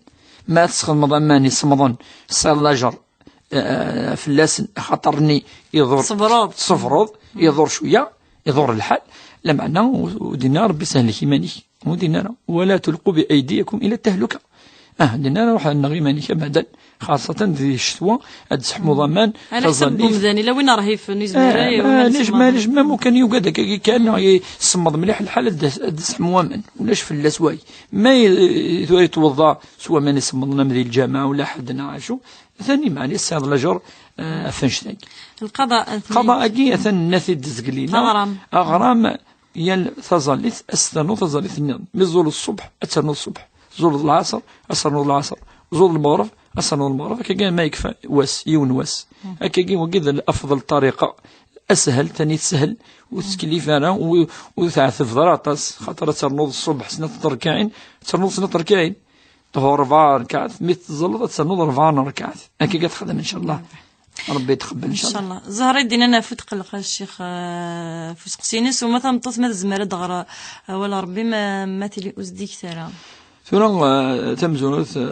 Ma ad tesxedmeḍ aman isemḍen, tesɛiḍ lajer, eh, fell-asen, axaṭer-nni iḍur, tṣebreḍ, iḍur cwiya, iḍur lḥal, lameɛna u-, ur d-inna Rebbi sehlek iman-ik, ur d-inna ara, ولا تلقوا بأيديكم إلى التهلكة. Ah, dinna ruḥ nneɣ iman-ik abadan, xaṣṣatan di ccetwa, ad d-seḥmuḍ aman, taẓallit. Ala kečč umdan, ila win rhifen, izmer. Eh, maɛlic, maɛlic, ma mukan yugad akka kan, neɣ isemmeḍ mliḥ lḥal, ad d-, ad d-seḥmu aman. Ulac fell-as way. Ma i-, tura yetweḍḍa s waman isemmeḍen am di lǧameɛ, ula ḥedd neɣ acu, atan iman-is tesɛiḍ lajer, eh, ɣef annect-agi. Lqaḍa, lqaḍa-agi, atan nna-t-id zgelina. Aɣram. Aɣram, yal taẓallit, ad s-ternuḍ taẓallit nniḍen. Mi tẓuleḍ ṣṣbeḥ, ad ternuḍ ṣṣbeḥ. Tẓuleḍ lɛaṣer, ad ternuḍ lɛaṣer. Tẓuleḍ lmeɣreb, Ad ternuḍ lmeɣreb, akka kan ma yekfa wass, yiwen wass. Akkagi, wagi d afḍel ṭariqa. Ashel, tani teshel, ur tettkellif ara, u-, ur tɛetbeḍ ara aṭas, xaṭer ad ternuḍ ṣṣubeḥ snat n terkaɛin, ad ternuḍ snat n terkaɛin. Ṭhur rebɛa rkaɛt, mi teẓẓleḍ ad ternuḍ rebɛa n rkaɛt. Akkagi ad texdem, incallah. Rebbi yetqebbel, incallah. Incallah. Zahra, d-yenna ɣef utqelleq, a ccix, eh, ɣef useqsi-ines, uma tameṭṭut ma tezmer ad d-tɣer, eh, awal Rebbi, ma, ma tili ur s-d-ikkat ara. Tura, eh, tamezwarut, eh,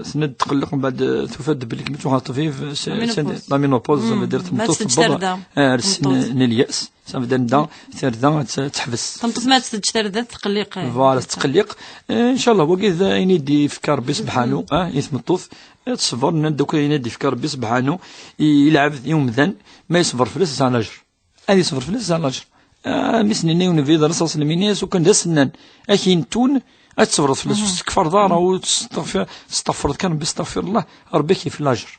tenna-d tqelleq, mbeɛd, eh, tufa-d belli kemm tuɣal ṭṭbib, eh, s-, la ménopause. La ménopause, ça veut dire, hmm, ma teǧǧ tarda, eh, ar ssin n lyas, ça veut dire, da, tarda ad tt-, teḥbes. Tameṭṭut ma teǧǧ tarda, tettqelliq, eh. Voilà, tettqelliq. Eh, incallah, wagi d ayen i d-yefka Rebbi sebḥanu, eh, i tmeṭṭut. Ad teṣber, nnan-d akk ayen i d-yefka Rebbi sebḥanu i, i lɛebd, i umdan, ma yeṣber fell-as, yesɛa lajer. Ad yeṣber fell-as, yesɛa lajer. Ah, mi s-nenna i unebbi d Ṛṛasul ṣalla Llahu ɛalayhi wa sallam, ini-as, ukan d asennan, ad k-yentun, ad teṣbreḍ fell-as, ur tettkekkfeḍ ara, ur testeɣfir-, testeɣfreḍ kan Rebbi, astaɣfirullah, Rebbi ad k-yefk lajer.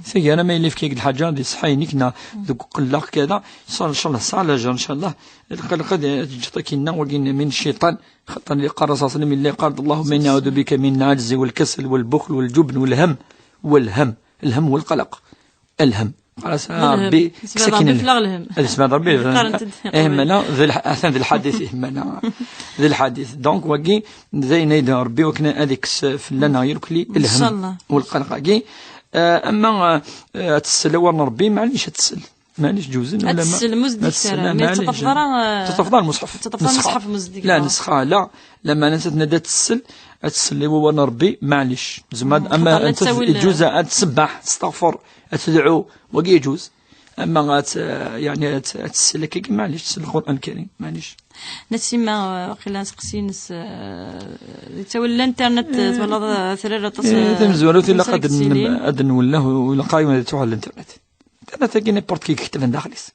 Tagara ma yella yefka-k-d lḥaǧa di ṣṣeḥḥa-inek neɣ deg uqelleq kada, incallah, incallah, tesɛa lajer, incallah. Lqelq ad teǧǧeḍ akinna, wagi min cciṭan, xaṭer yeqqar Ṛṛasul ṣalla Llahu ɛalayhi wa sallam, yella yeqqar-d: اللهم إني أعوذ بك من العجز والكسل والبخل والجبن والهم. والهم. الهم والقلق. الهم. Xalas, a Ṛebbi, kkes akin lhem. Ad isbeɛd Ṛebbi lhem. Qqarent-d. Ihemmana, d lḥ-, atan d lḥadit, ihemmana. D lḥadit. Donc, wagi, d ayen ay d Ṛebbi, wakken ad ikkes fell-aneɣ irkelli, lhem. Incallah. Walqelq-agi. Eh, ama, eh, ad tessel awal n Ṛebbi, maɛlic ad tessel. Maɛlic ǧuzen, ad tessel, mu s-d-ikkes ara. Ad tessel, maɛlic. Ur tettaṭṭafeḍ ara, eh, ur tettaṭṭafeḍ ara lmuṣḥef. Ur tettaṭṭafeḍ ara lmuṣḥef, mu s-d-ikkes. La, nesxa, la. Lameɛna ad tenna-d ad tessel, ad tessel i wawal n Ṛebbi, maɛlic. Zemreḍ, ama xaṭer la ad tt-, tettawil, iǧuz ad tsebbeḥ, testeɣfer, ad tedɛu, wagi iǧuz. Ama ad tt-, yeɛni ad tt-, ad tessel akkagi, maɛlic, tessel Lqur'an Lkarim, maɛlic. Nasima, eh, waqila aseqsi-ines, eh, yettawil l'internet, eh, twalaḍ, eh, terra aṭas, eh, tamezwarut ilaq ad n-, ad nwelleh, u ilaq ad yettruḥ ɣer l'internet. Internet-agi, n'importe qui yekteb daxel-is.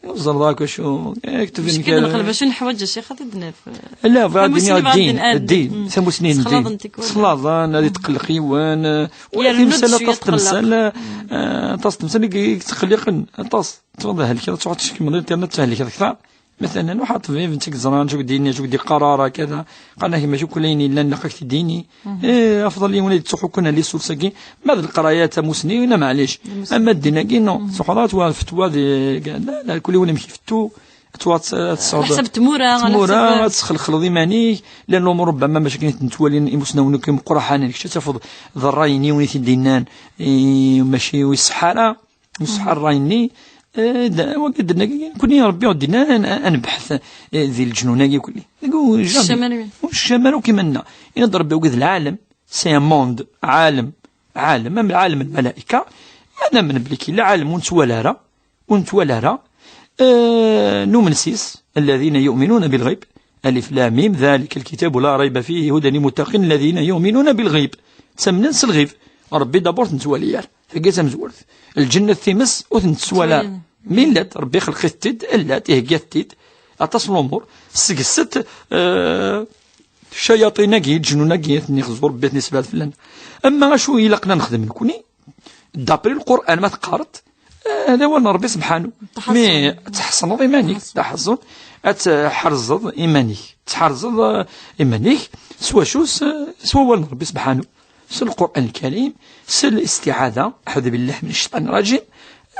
Ur ẓerreḍ akk acu, eh, yekteb. Meckin lqelb, acu neḥwaǧ, a ccix, ad t-id-naf. La, bɣiɣ ad d-iniɣ ddin, ddin, tamusni n ddin. Sexlaḍen tikwal. Sexlaḍen, ad yetqelleq yiwen, eh, ula d timsal, aṭas n temsal, eh, aṭas n temsal i yettqelliqen, aṭas. Tfeḍ helkeḍ, ad truḥ ad teckemeḍ internet, ad thelkeḍ kter. Matalan, ruḥ ɣer ṭṭbib, netta i yeẓran acu k-d-yenni, acu k-d-yeqqar ara, kada. Qqaren-ak mačči kul ayen yellan ilaq ad k-t-id-yini. Eh, afḍal yiwen ad yettruḥ kan ɣer les sources-agi. Ma d leqraya d tamusni, neɣ maɛlic. Ama ddin-agi, non. Truḥeḍ ad twaliḍ lfetwa di, la, la, kul yiwen amek ifettu. Ad twaliḍ, ad tesɛuḍ, ɛla ḥsab tmura, ɛla ḥsab tmura, ad tesxelxleḍ iman-ik. Llan lumuṛ, rubbama, mačči akken i ten-ttwalin imusnawen akk imeqqranen, kečč ad tafeḍ d ṛṛay n yiwen i t-id-yennan, i, mačči ur iṣeḥḥa ara. Neṣḥa ṛṛay-nni, eh, d-, wagi d-, nekni Ṛebbi ur d-yenna ad, ad nebḥet, eh, di leǧnun-agi kulli. Deg u-, jamais. Ur necci ara akk iman-nneɣ. Yenna-d Ṛebbi wagi d lɛalem, c'est un monde, ɛalem, ɛalem, am lɛalem n lmalayka, ma namen belli yella ɛalem ur nettwali ara, ur nettwali ara, eh, numen s-is, الذين يؤمنون بالغيب، ألف لام ميم، ذلك الكتاب لا ريب فيه، هدى للمتقين الذين يؤمنون بالغيب. Ttamnen s lɣib. Ṛebbi d'abord ur t-nettwali ara. Tagi d tamezwarut. Lǧennet times ur ten-nettwali ara. Ttwalin. Mi llant, Ṛebbi ixleq-itent-id, llant, ihegga-tent-id. Aṭas n lumuṛ. Seg-sent, eh, ccayaṭin-agi, leǧnun-agi, ad ten-ixzu Ṛebbi, ad ten-isebɛed fell-aneɣ. Ama acu ilaqen ad nexdem nekni, d'après Lqur'an ma teqqareḍ, eh, d awal n Ṛebbi sebḥanu. Taḥeṣṣun. Mi tḥeṣneḍ iman-ik, taḥeṣṣun, ad tḥerzeḍ iman-ik. Tḥerzeḍ, eh, iman-ik s wacu? S, s wawal n Ṛebbi sebḥanu. S Lqur'an Lkarim, s listiɛada, أعوذ بالله من الشيطان الرجيم.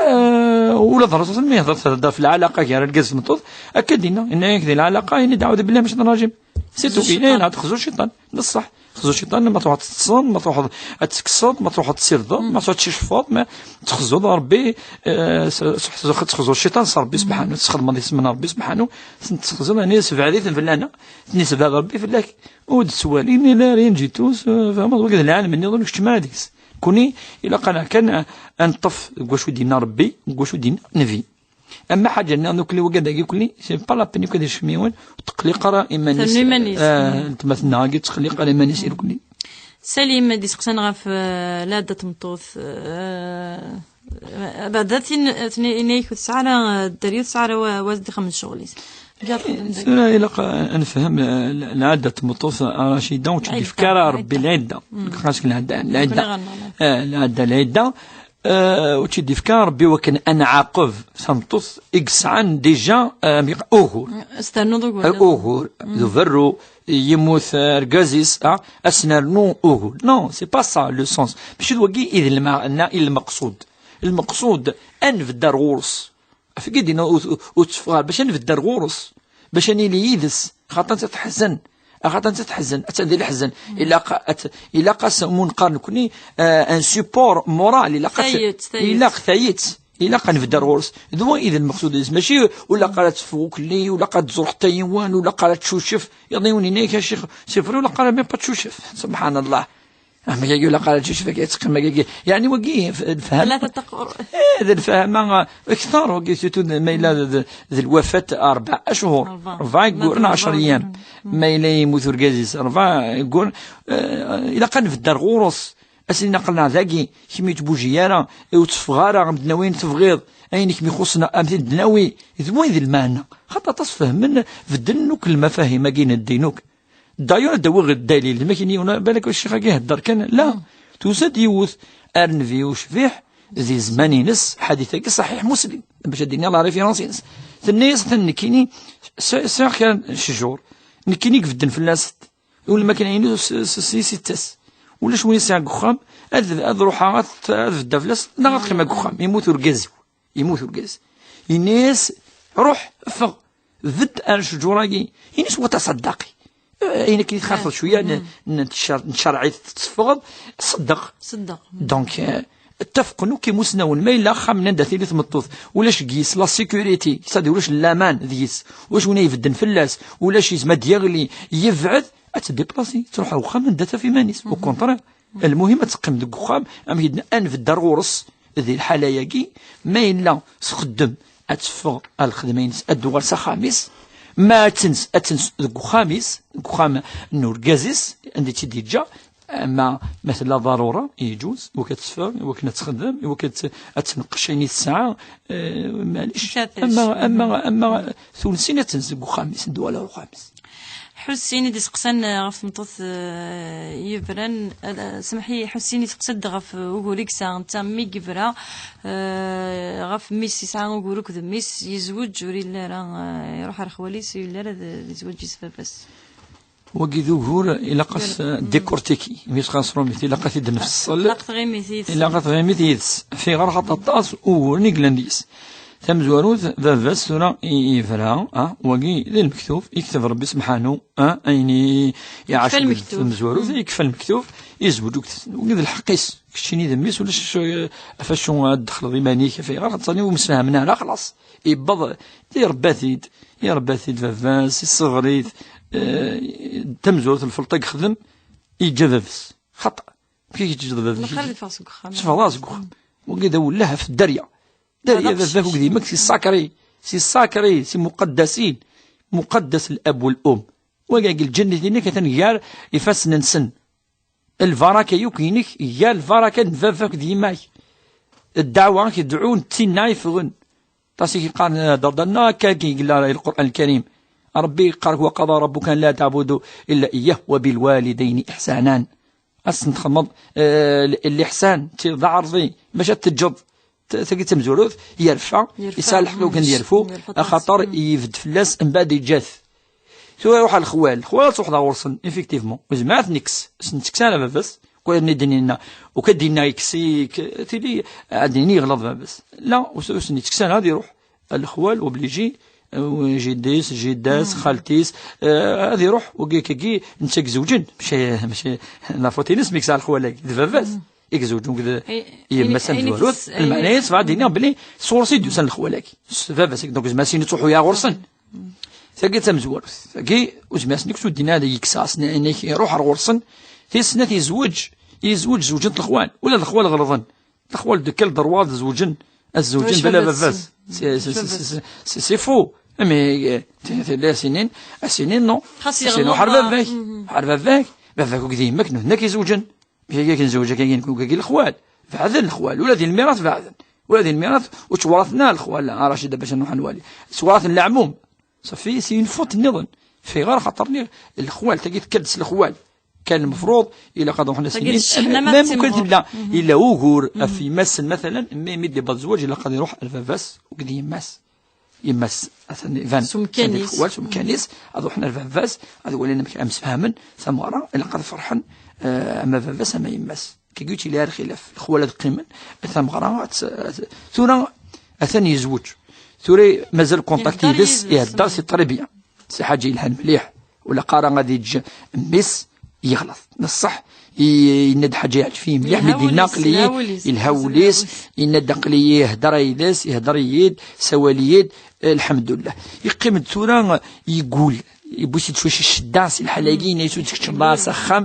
Eh, ula d Ṛṛasul mi yehder, tehder ɣef lɛalaqa gar argaz d tmeṭṭut, akka d-yenna, yenna-yak di lɛalaqa, ini-d: أعوذ بالله من الشيطان الرجيم. C'est tout. Yenna-yak ad texzu cciṭan. D ṣṣeḥ. Texzu cciṭan, ma truḥeḍ teṭṭseḍ, ma truḥeḍ ad tekkseḍ, ma truḥeḍ ad tirdeḍ, ma truḥeḍ ad tcecfeḍ, ma texzuḍ Ṛebbi, eh, s-, s-, texzu cciṭan s Ṛebbi sebḥanu, tesxedmeḍ isem n Ṛebbi sebḥanu, ten-, texzuḍ, yani, sebɛed-iten fell-aneɣ, ten-isebɛed Ṛebbi fell-ak. Ur d-ttwalin, ila rien du tout, eh, tfehmeḍ, wagi d lɛalem nniḍen, ur keččem ara deg-s. Kuni, ilaq-aneɣ kan, eh, ad neṭṭef deg wacu d-yenna Ṛebbi, deg wacu d-yenna Nnbi. Ama ḥaǧa nniḍen, ukli wagi dagi, ukli, c'est pas la peine, ukli d acmiwen, ur teqliq ara iman-is. Ternu iman-is. Eh, mm, weltma-tneɣ-agi, ur teqliq ara iman-is irkelli. Salim, d-iseqsan ɣef, eh, lɛadda n tmeṭṭut, eh, beɛda tin, tin, ini-ak ur tesɛi ara, eh, dderya, ur tesɛi ara wa-, wa d-ixemmen ccɣel-is. Tura ilaq ad nefhem, eh, lɛadda n tmeṭṭut, a Racida, ur tt-id-yefka ara Ṛebbi lɛidda. Mm. Xas lɛadda, lɛidda. Eh, lɛadda, lɛidda. Ur tt-id-ifka Rebbi wakken ad nɛaqeb tameṭṭut i yesɛan déjà, euh, ugur. S ternuḍ ugur. Ugur d uberru, yemmut, euh, argaz-is, ah, ad s-nernu ugur. Non, c'est pas ça le sens. Mačči d wagi i d lmeɛna, i lmeqsud. Lmeqsud, ad nbedd ar ɣur-s. Ɣef wagi d-yenna ur, ur, ur tteffeɣ ara, bac ad nbedd ar ɣur-s, bac ad nili yid-s, xaṭer ad teḥzen, xaṭer ad teḥzen, attan di leḥzen. Ilaq ad, ilaq-as, mu neqqar nekni, euh, un support moral, ilaq ad, tayet, tayet. Ilaq tayet, ilaq ad nbedd ar ɣur-s. D wa i d lmeqsud-is, mačči ur ilaq ara ad teffeɣ ukelli, ur ilaq ad tẓur ḥetta yiwen, ur ilaq ara ad tcucef. Yaḍ yiwen yenna-yak, a ccix, c'est vrai, ur ilaq ara même pas ad tcucef. Subḥan Allah. Ah, ma yagi ur ilaq ara ad tcucef, akka teqqim, ma yagi. Yeɛni wagi f-, lefhama. Tlata taqur- Eh, d lefhama, ah, kter, wagi surtout d-, ma yella d, d, d lwafat rebɛa achuṛ. Rebɛa. Rebɛa yeggurren ɛecṛ yyam. Ma yella yemmut urgaz-is, rebɛa yeggurren, eh, ilaq ad nbedd ar ɣur-s. Ad s-nini aql-aɣ dagi, kemm ur tbuji ara, ur teffeɣ ara, ad d-nawi ayen tebɣiḍ, ayen i kem-ixuṣṣen, ad t-id-nawi. D wa i d lmeɛna. Xaṭer aṭas fehmen, beddlen akk lmafahim-agi n ddin akk. D'ailleurs, ad d-awiɣ ddalil, d makin yiwen, balak ccix-agi ihedder kan, la, tusa-d yiwet, ar nnbi ucbiḥ, di zzman-ines, ḥadit-agi ṣaḥiḥ Muslim, bac ad d-iniɣ la référence-ines. Tenna-yas, atan nekkini, s-, sɛiɣ kra n ccjur, nekkini i ibedden fell-as, ul makna-inu s, s, s, s, s, ulac win i sɛiɣ deg uxxam, ad, ad ruḥeɣ, ad, ad beddeɣ fell-as, neɣ ad qqimeɣ deg uxxam, yemmut urgaz-iw. Yemmut urgaz. Yenna-yas, ruḥ, ffeɣ, bedd ar ccjur-agi. Yenna-yas, wa taṣaddaqi. Eh, ayen akken i txaḍeḍ cwiya n, n tcer-, n tcerɛit tetteffɣeḍ, ṣeddeq. Ṣeddeq. Donc, eh, ttafqen akk imusnawen, ma yella axxam n anda tili tmeṭṭut, ulac deg-s la sécurité, c'est-à-dire ulac laman deg-s, ulac win ay ibedden fell-as, ulac yezmer ad d-yaɣli, yebɛed, ad teddiplasi, truḥ ar uxxam anda taf iman-is. Au contraire, lmuhim ad teqqim deg uxxam, amek i d-, ad nbedd ar ɣur-s di lḥala-agi, ma yella txeddem ad teffeɣ ar lxedma-ines, ad d-tuɣal s axxam-is, ma ad tens, ad tens deg uxxam-is, deg uxxam n urgaz-is, anda i tt-id-yeǧǧa, ama ma tella ḍarura, yeǧuz, iwakken ad teffeɣ, iwakken ad txeddem, iwakken ad t-, ad tneqqec ayen i tesɛa, eh, maɛlic. Ama, ama, ama tunsin ad tens deg uxxam-is, ad d-tuɣal ar uxxam-is. Ḥussin i d-iseqsan, eh, ɣef tmeṭṭut, eh, yebran, eh, semḥ-iyi, Ḥussin iseqsa-d ɣef, eh, ugur i yesɛa netta mi yebra, eh, ɣef mmi-s, yesɛa ugur akked mmi-s, yezweǧ, ur yelli ara, eh, iruḥ ar xwali-s, ur yelli ara d, d yezweǧ-is baba-s. Wagi d ugur, ilaq ad s-, eh, décortiquer, mi s-, xas rumit, ilaq ad t-id-nefṣel. Ilaq tɣimit yid-s. Ilaq ad tɣimit yid-s. Fiɣer xaṭ aṭas uguren i yellan deg-s. Tamezwarut, baba-s tura i, yebra, ah, wagi d lmektub, yekteb Rebbi Sebḥanu, ah, ayen i iɛac deg tmezwarut, yekfa lmektub, yezweǧ uked-, wagi d lḥeqq-is, keččini d mmi-s, ulac acu, eh, ɣef acu ad d-texleḍ iman-ik, ɣef ayɣer ad tẓalli ur msefhamen ara, xlaṣ, yewweḍ, irebba-t-id, irebba-t-id baba-s, isseɣr-it, eh, tamezwarut lfelṭa yexdem, yeǧǧa baba-s, xaṭa, amek i yeǧǧa baba-s? Lxir yeffeɣ seg uxxam. Seffeɣ seg uxxam. Wagi d awelleh ɣef dderya. Dderya, baba-k akked yemma-k, c'est sacré. C'est sacré, c'est muqaddasin. Muqaddas الأب والأم. Wagi, lǧennet-inek atan gar ifassen-nsen. Lbaraka yakk-inek, gar lbaraka n baba-k d yemma-k. Ddeɛwa i k-idɛun d tinna yeffɣen. Aṭas i k-yeqqaren, eh, d aḍan, neɣ akka i yella Lqur'an Lkarim. Ṛebbi yeqqar, وقضى ربك ألا تعبدوا إلا إياه وبالوالدين إحسانا. Ad sen-txedmeḍ, eh, l-, liḥsan, d aɛerḍi, maca ad teǧǧeḍ t-, tagi d tamezwarut, yerfa, yesɛa lḥeqq kan ad yerfu, axaṭer yebded fell-as, mbeɛd yeǧǧa-t. Tura iruḥ ɣer lexwal, lexwal ad truḥeḍ ɣur-sen, effectivement. Ur yezmir ad ten-ikkes, ur s-nettekkes ara baba-s, kul ayen i d-nenna, u kad d-yenna ikkes-ik, tili, ad d-nini yeɣleḍ baba-s. La, ur s-, ur s-nettekkes ara, ad iruḥ. Lexwal, obligé, euh, jidis, jiddas, xaltis, euh, ad iruḥ, wagi akkagi, netta i izewǧen, mačči, mačči la faute-ines, mi yesɛa lexwal-agi, d baba-s i izewǧen, d yemma-s tamezwarut, lmeɛna-s bɣiɣ ad d-iniɣ belli sɣur-s i d-yusan lexwal-agi, s baba-s, donc, zma sin i ttruḥu ya ɣur-sen. Tagi d tamezwarut, tagi, ur zmireɣ ad ken-id-iniɣ ad yekkes, asen-, iruḥ ar ɣur-sen, tis snat yezweǧ, yezweǧ, zewǧen-t lexwal, ula d lexwal ɣelḍen. Lexwal de quel droit ad zewǧen, ad zewǧen bla baba-s? C'est, c'est, c'est, c'est, c'est, c'est faux. Mais, euh, t-, t-, la sinin, a sinin, non. Xas yeɣleḍ, ḥer baba-k. Ḥer baba-k. Baba-k akked yemma-k, nutni ad k-izewǧen. Mačči akken zewǧ, akken, akken lexwal. Beɛden lexwal. Ula di lmirat beɛden. Ula di lmirat ur ttwaraten ara lexwal, a Racida, bac ad nruḥ ad nwali. Ttwaraten leɛmum. Safi, c'est une faute nniḍen. Fiɣer xaṭer-nni lexwal, tagi tekker-d s lexwal. Kan lmefruḍ ilaq ad ruḥen ad as-inin, même kan tella illa ugur ɣef yemma-tsen, matalan, mi, mi d-iwweḍ zzwaǧ, ilaq ad iruḥ ar baba-s akked yemma-s. Yemma-s, atan iban, s umkan-is, ad ruḥen ar baba-s, ad walin amek ara msefhamen. Tameɣra, ilaq ad ferḥen, eh, ama baba-s ama yemma-s. Kagi ur yettili ara lxilaf. Lexwal ad qqimen, tameɣra ad t-, ad t-, tura atan yezweǧ. Tura mazal contact yid-s, ihedder, c'est très bien. Si ḥaǧa yelhan mliḥ. Ur ilaq ara ad yeǧǧ mmi-s yeɣleḍ. D ṣṣeḥ, i-, yenna-d ḥaǧa yeɛǧeb-iyi mliḥ, mi d-yenna aql-iyi yelha wul-is, yenna-d aql-iyi ihedder yid-s, ihedder-iyi-d, sawal-iyi-d, eh, lḥemdullah. Yeqqim-d tura yeggul, yewwi-t-id cwiṭ ccedda si lḥal-agi, yenna-yas ur d-tkeččmeḍ ara s axxam.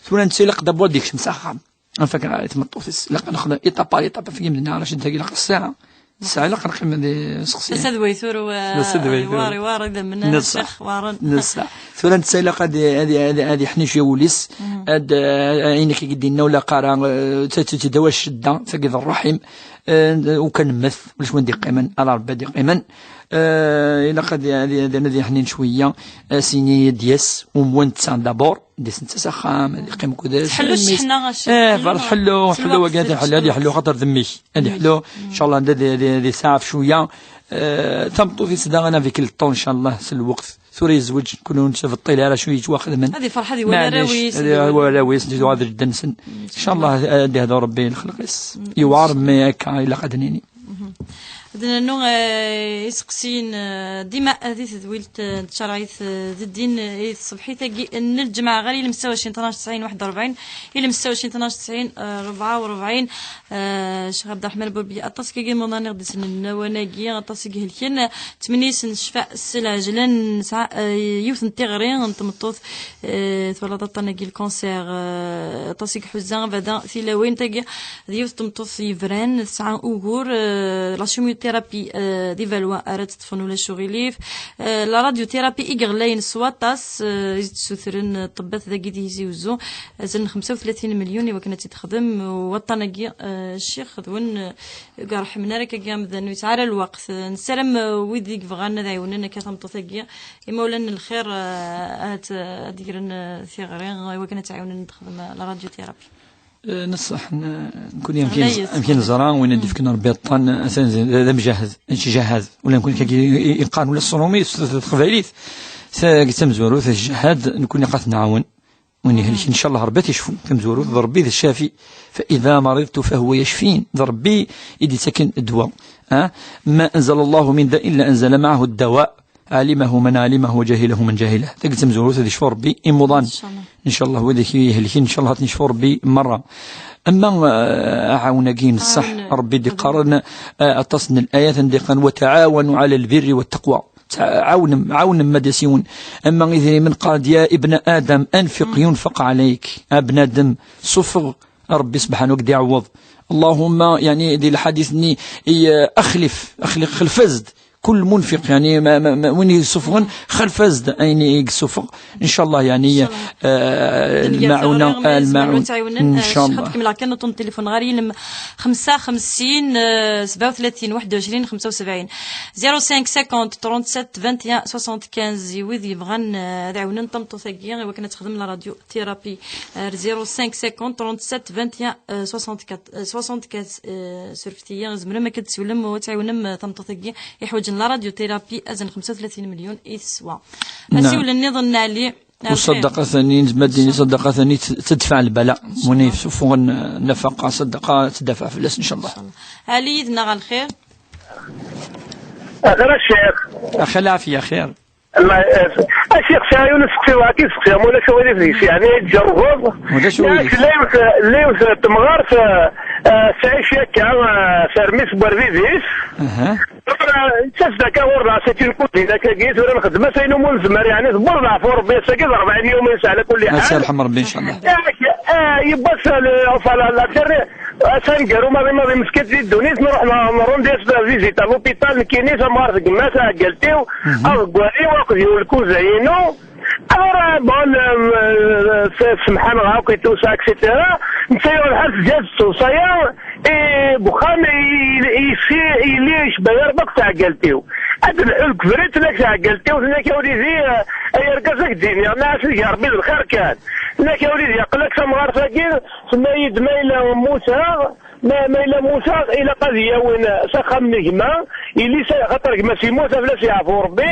Tura netta ilaq d'abord ad yekcem s axxam. Anef akken i tmeṭṭut-is, ilaq ad nexdem étape par étape, ɣef yimdanen ara ceddeɣ ilaq ssaɛa. Ssaɛa ilaq ad neqqim di seqsi. Ass-a d way tura, wa-, d ass d way tura. Iwar, iwar idammen, Neṣṣa. Tura netta ilaq ad, ad, ad, ad yeḥnic i wul-is, ad, eh, ayen akka i d-yenna ur ilaq ara, eh, ta-, ta-, teddawa ccedda, tagi d ṛṛaḥim, eh, u kan mmet, ulac win d-iqqimen, ala Ṛebbi ad d-iqqimen. Eh, ilaq ad, ad, ad, ad yeḥnin cwiya, eh, s-yini ad d-yas, umwan netta d'abord. Di sent s axxam, ad yeqqim akked-s. Tḥellu mmi-s. Cceḥna, a Ccix. Eh, tḥellu, tḥellu, tḥellu, wagi ad iḥellu, ad iḥellu, xaṭer d mmi-k. Ad iḥellu, ncallah, ad, ad, ad, ad isaɛef cwiya. Eh, tameṭṭut-is daɣen avec le temps, ncallah, s lweqt. Tura yezweǧ, kul ur nettbeṭṭil ara cwiya yettwaxedmen. Ad ifreḥ ad iwali arraw-is, ad iwali arraw-is, ad iwali jedda-nsen. Ncallah, ad ihder Rebbi lexleq-is. Yewɛer, mais akka ilaq ad nini. Ad nernu, eh, iseqsiyen, eh, dima di tedwilt, eh, n tcerɛit, eh, d ddin, eh, i tṣebḥit-agi n lǧemɛa ɣer ilem ssetta u ɛecrin tnac tesɛin waḥed u rebɛin, ilem ssetta u ɛecrin tnac tesɛin, eh, rebɛa u rebɛin. Eh, Ccix Ɛebderreḥman Burbi, aṭas kagi n imuḍan i ɣ-d-isellen lawan-agi, aṭas i ihelken. Ttmenni-s n ccfa s lɛejla, nesɛa, eh, yiwet n tiɣri n tmeṭṭut, eh, twalaḍ aṭṭan-agi, le cancer, eh, aṭas i iḥuza, bada tilawin, tagi d yiwet n tmeṭṭut yebran, tesɛa ugur, eh, la chimiothérapie, eh, di Valois ara tt-ṭṭfen ulac uɣilif. Eh, la radiothérapie i yeɣlayen s waṭas, eh, i d-ssutren ṭṭebbat dagi di Tizi Uzzu, azal n xemsa u tlatin melyun i wakken ad tt-id-texdem, u waṭṭan-agi, eh, Ccix d win, eh, ur iṛeḥmen ara akkagi amdan, ur yesɛi ara lweqt. Eh, nessaram, eh, wid i yebɣan ad ɛiwnen akka tameṭṭut-agi, imawlan n lxir, eh, ad, ad gren, eh, tiɣri, eh, i wakken ad tt-ɛiwnen ad texdem, eh, la radiothérapie. Eh, neṣṣeḥ, n-, nekkni amek i nez-, amek i neẓra, win i d-ifken Rebbi aṭṭan, atan d, d amjahed, yettjahad. Ula nekkni kagi i, i, iqqaren ula s ṛumi, s, s teqbaylit. Ta-, tamezwarut, yettjahad, nekkni ɣas nɛawen. Win ihelken, ncallah Rebbi ad t-icfu. Tamezwarut, d Rebbi d ccafi. فإذا مرضت فهو يشفين. D Rebbi i d-yettaken ddwa. Ha? ما أنزل الله من داء إلا أنزل معه الدواء. علمه من علمه وجهله من جهله. Tagi d tamezwarut ad icfu Rebbi imuḍan. Ncallah. Ncallah, wid i ihelken, ncallah ad ten-icfu Rebbi merra. Ama, eh, aɛawen-agi n ṣṣeḥ, Rebbi d-iqqaren, eh, aṭas n layat anda iqqaren: وتعاونوا على البر والتقوى. Tɛa-, ɛawnem, ɛawnem ma d asiwen. Ama idrimen, qal-d: يا ابن آدم أنفق ينفق عليك. A bnadem, suffeɣ, Rebbi sebḥanu ad k-d-iɛewweḍ. اللهم, yeɛni, di lḥadit-nni, i, eh, أخلف, أخلف, xlef-as-d. كل منفق, yeɛni, ma, ma, ma, win yessuffɣen, xlef-as-d ayen i yessuffeɣ. Ncallah, yeɛni, eh, lmaɛuna, eh, lmaɛun. Ncallah. Ad kemmleɣ kan uṭṭun n tilifun ɣer yilem xemsa xemsin, eh, sebɛa u tlatin, waḥed u ɛecrin, xemsa u sebɛin. Zéro cinq cinquante, trente-sept, vingt et un, soixante-quinze, i wid yebɣan, eh, ad ɛiwnen tameṭṭut-agi, i wakken ad texdem la radiothérapie. Ar zéro cinq cinquante, trente-sept, vingt et un, eh, soixante-quatre, eh, soixante-quinze, eh, surfet-iyi, tzemrem ad k-d-tessiwlem u ad tɛiwnem, eh, tameṭṭut-agi iḥwaǧen la radiothérapie, azal n xemsa u tlatin melyun i teswa. Naam. Asiwel nniḍen n Ɛli. U ṣṣadaqat-nni, nezmer ad d-nini ṣṣadaqat-nni t-, tedfeɛ lbala. Ncallah. Win yessuffɣen, eh, nafaqa, ṣṣadaqa, tedfeɛ fell-as, ncallah. Ɛli, yid-neɣ ɣer lxir. Axir a Ccix. Axir lɛafya, axir. Allah, eh, a Ccix, sɛiɣ yiwen usteqsi, wagi steqsiɣ, ma ulac aɣilif deg-s, yeɛni, ad tjerrbeḍ. Ulac aɣilif. Yak, la yiwet, la yiwet n temɣart, eh, eh, tettɛic akka, eh, termi-s n werdid-is. Aha. Tura, nettat d akka ɣur-neɣ, c'est une cousine, akkagi, tura nxeddem-as ayen umi nezmer, yeɛni, tewweḍ leɛfu Rebbi, ass-agi d rebɛin yum i nesɛa, ɛla kulli ḥal. Ad tt-yerḥem Rebbi, ncallah. Yak, eh, yewwa-tt le, enfin, la, la, Atan gar umaḍi maḍi meskin di ddunit, nruḥ n-, nrundi-as visite à l'hôpital, nekkini, tamɣart n gma-s, taɛeggalt-iw, aḍeggal-iw, akked yiwen lkuza-inu. Alors, euh, bon, euh, euh, s- semḥan ɣer akk i tusa, et cetera. Netta yuɣ lḥal tezga tettewṣaya, eh, bexxam i- i- i- yelli yecba yarba akk tɛeggalt-iw. Ad nḥu deg ubrid, tenna-k tɛeggalt-iw, tenna-k a wlidi, eh, ay argaz, ad k-d-iniɣ, nniɣ-as, iga Rebbi d lxir kan. Tenna-k a wlidi, aql-ak tamɣart-agi, tenna-yi-d ma yella mmuteɣ, ma, ma yella mmuteɣ, ilaq ad iyi-awin s axxam n gma, yelli s-, xaṭer gma-s yemmut, ad fell-as yeɛfu Rebbi.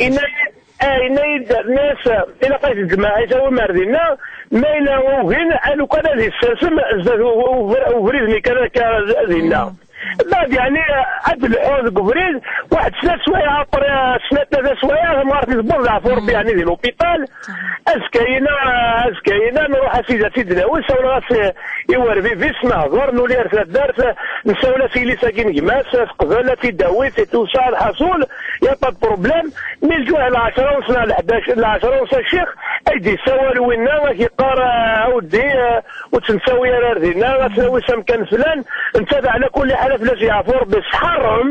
Yenna-yi-d, Ah, yenna-yi-d, nniɣ-as, ilaq ad yeǧmeɛ, ad tawim ar dinna, ma yella ugin, a lukan ad yessersem zdat u- u- ubrid-nni kan akka dinna. Mbeɛd, yeɛni, ad d-lḥuɣ deg ubrid, waḥed snat swayeɛ, après snat tlata swayeɛ, tamɣart-is tewweḍ leɛfu Rebbi, yeɛni, di l'hôpital. Azekka-yina, azekka-yina, nruḥ a sidi, a sidi, nawi, sawleɣ-as i, i werbibi-s, nehḍer, nuli ar taddart, nsawel-as i yelli-s-agi n gma-s, teqbel ad t-id-tawi, c'est tout ça, lḥaṣul, y a pas de problème. Mi lǧuh lɛecṛa u nṣ neɣ leḥdac, lɛecṛa u nṣ a ccix, ay d-yessawal winna, ad k-yeqqar, ah, a weddi, ah, ur tt-nettawi ara ar dinna, ad tt-nawi s amkan flan, netta d ɛla kulli ḥal, ad fell-as yeɛfu Rebbi, sḥerrem.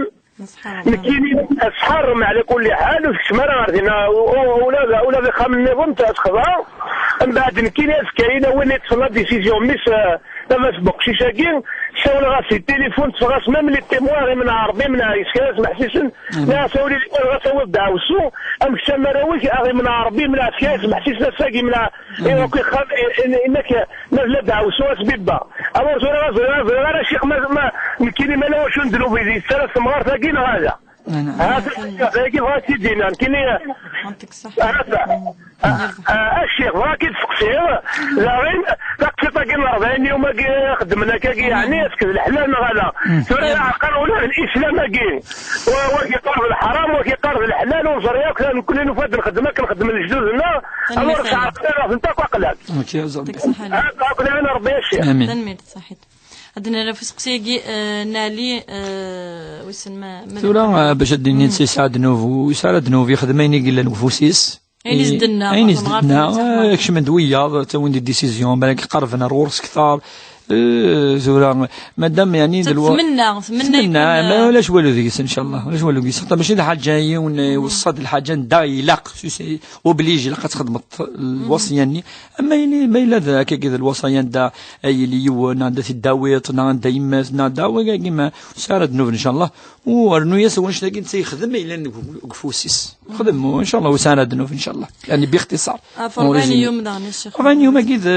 Nekkini sḥerrem ɛla kulli ḥal, ur tekcem ara ɣer dinna, u- u- ula d, ula d ixxamen nniḍen, ttɛetqeḍ-aɣ. Mbeɛd nekkini azekka-ina win yeṭṭfen la décision, mmi-s, ah, Baba-s n uqcic-agi, sawleɣ-as i tilifun, tteffeɣ-as même les témoins, ɣimen Ɛerbi, mneɛ, yeskar-as meḥsisen, nniɣ-as a wlidi, ɣas awiḍ-d ddeɛwessu, am kečč am arraw-ik, ɣimen Ɛerbi, mneɛ, yeskar-as meḥsisen, ass-agi, mneɛ, i wakk ixxam, i- i- inek, ma tella ddeɛwessu, a s bibba. Alors tura, ur ẓriɣ, ur ẓriɣ ara, ccix, ma, ma, nekkini, ma la wacu n ddnub i d-yettalas temɣart-agi, neɣ ala? Hata, dagi bɣa k-id-iniɣ, nekkini, hata. Ah, ah, a ccix, bɣa k-id-seqsiɣ, daɣen, taqsiṭ-agi n rebɛin yum-agi xeddmen akkagi, yeɛni, est-ce que d leḥlal neɣ ala? Tura yeɛqer ula d lislam-agi. Wa- wagi yeqqar d leḥram, wagi yeqqar d leḥlal, ur neẓri akk, nekkni nufa-d nxeddem akken xeddmen lejdud-nneɣ, alors sɛerqen-aɣ-tent akk aql-ak. Hata, akk neɛna Rebbi, a ccix. Amin. Tanemmirt, ṣaḥit. Ad d-nerr ɣef useqsi-agi, eh, n Ɛli, eh, wissen ma, ma Tura, eh, bac ad d-inin si Sɛad Nubu, Sɛad Nubu yexdem ayen i yellan deg ufus-is. Ayen i s-d-tenna, ayen i s-d-tenna, eh, kecmen-d wiyaḍ, ttawin-d décision, balak qerben ar ɣur-s ktar. Eh, tura, madam, yani, d lwa-, tmenna, tmenna, tmenna, ma ulac walu deg-s, inchallah, ulac walu deg-s. Xaṭer mačči d lḥaǧa yiwen, eh, iweṣṣa-d lḥaǧa n da ilaq, obligé, ilaq ad txedmeḍ lwaṣya-nni. Ama yili, ma yella d akkagi d lwaṣaya n da, ay yili yiwen, anda t-id-tawiḍ, neɣ anda yemmat, neɣ da, wagagi ma, ur sɛi ara ddnub, inchallah. U rnu-yas wanect-agi netta yexdem, ma yellan deg, deg ufus-is. Xdem, inchallah, ur sɛi ara ddnub, inchallah. Yani, bixtiṣar. Ɣef ṛebɛin yum daɣen, a ccix. Ṛebɛin yum-agi d,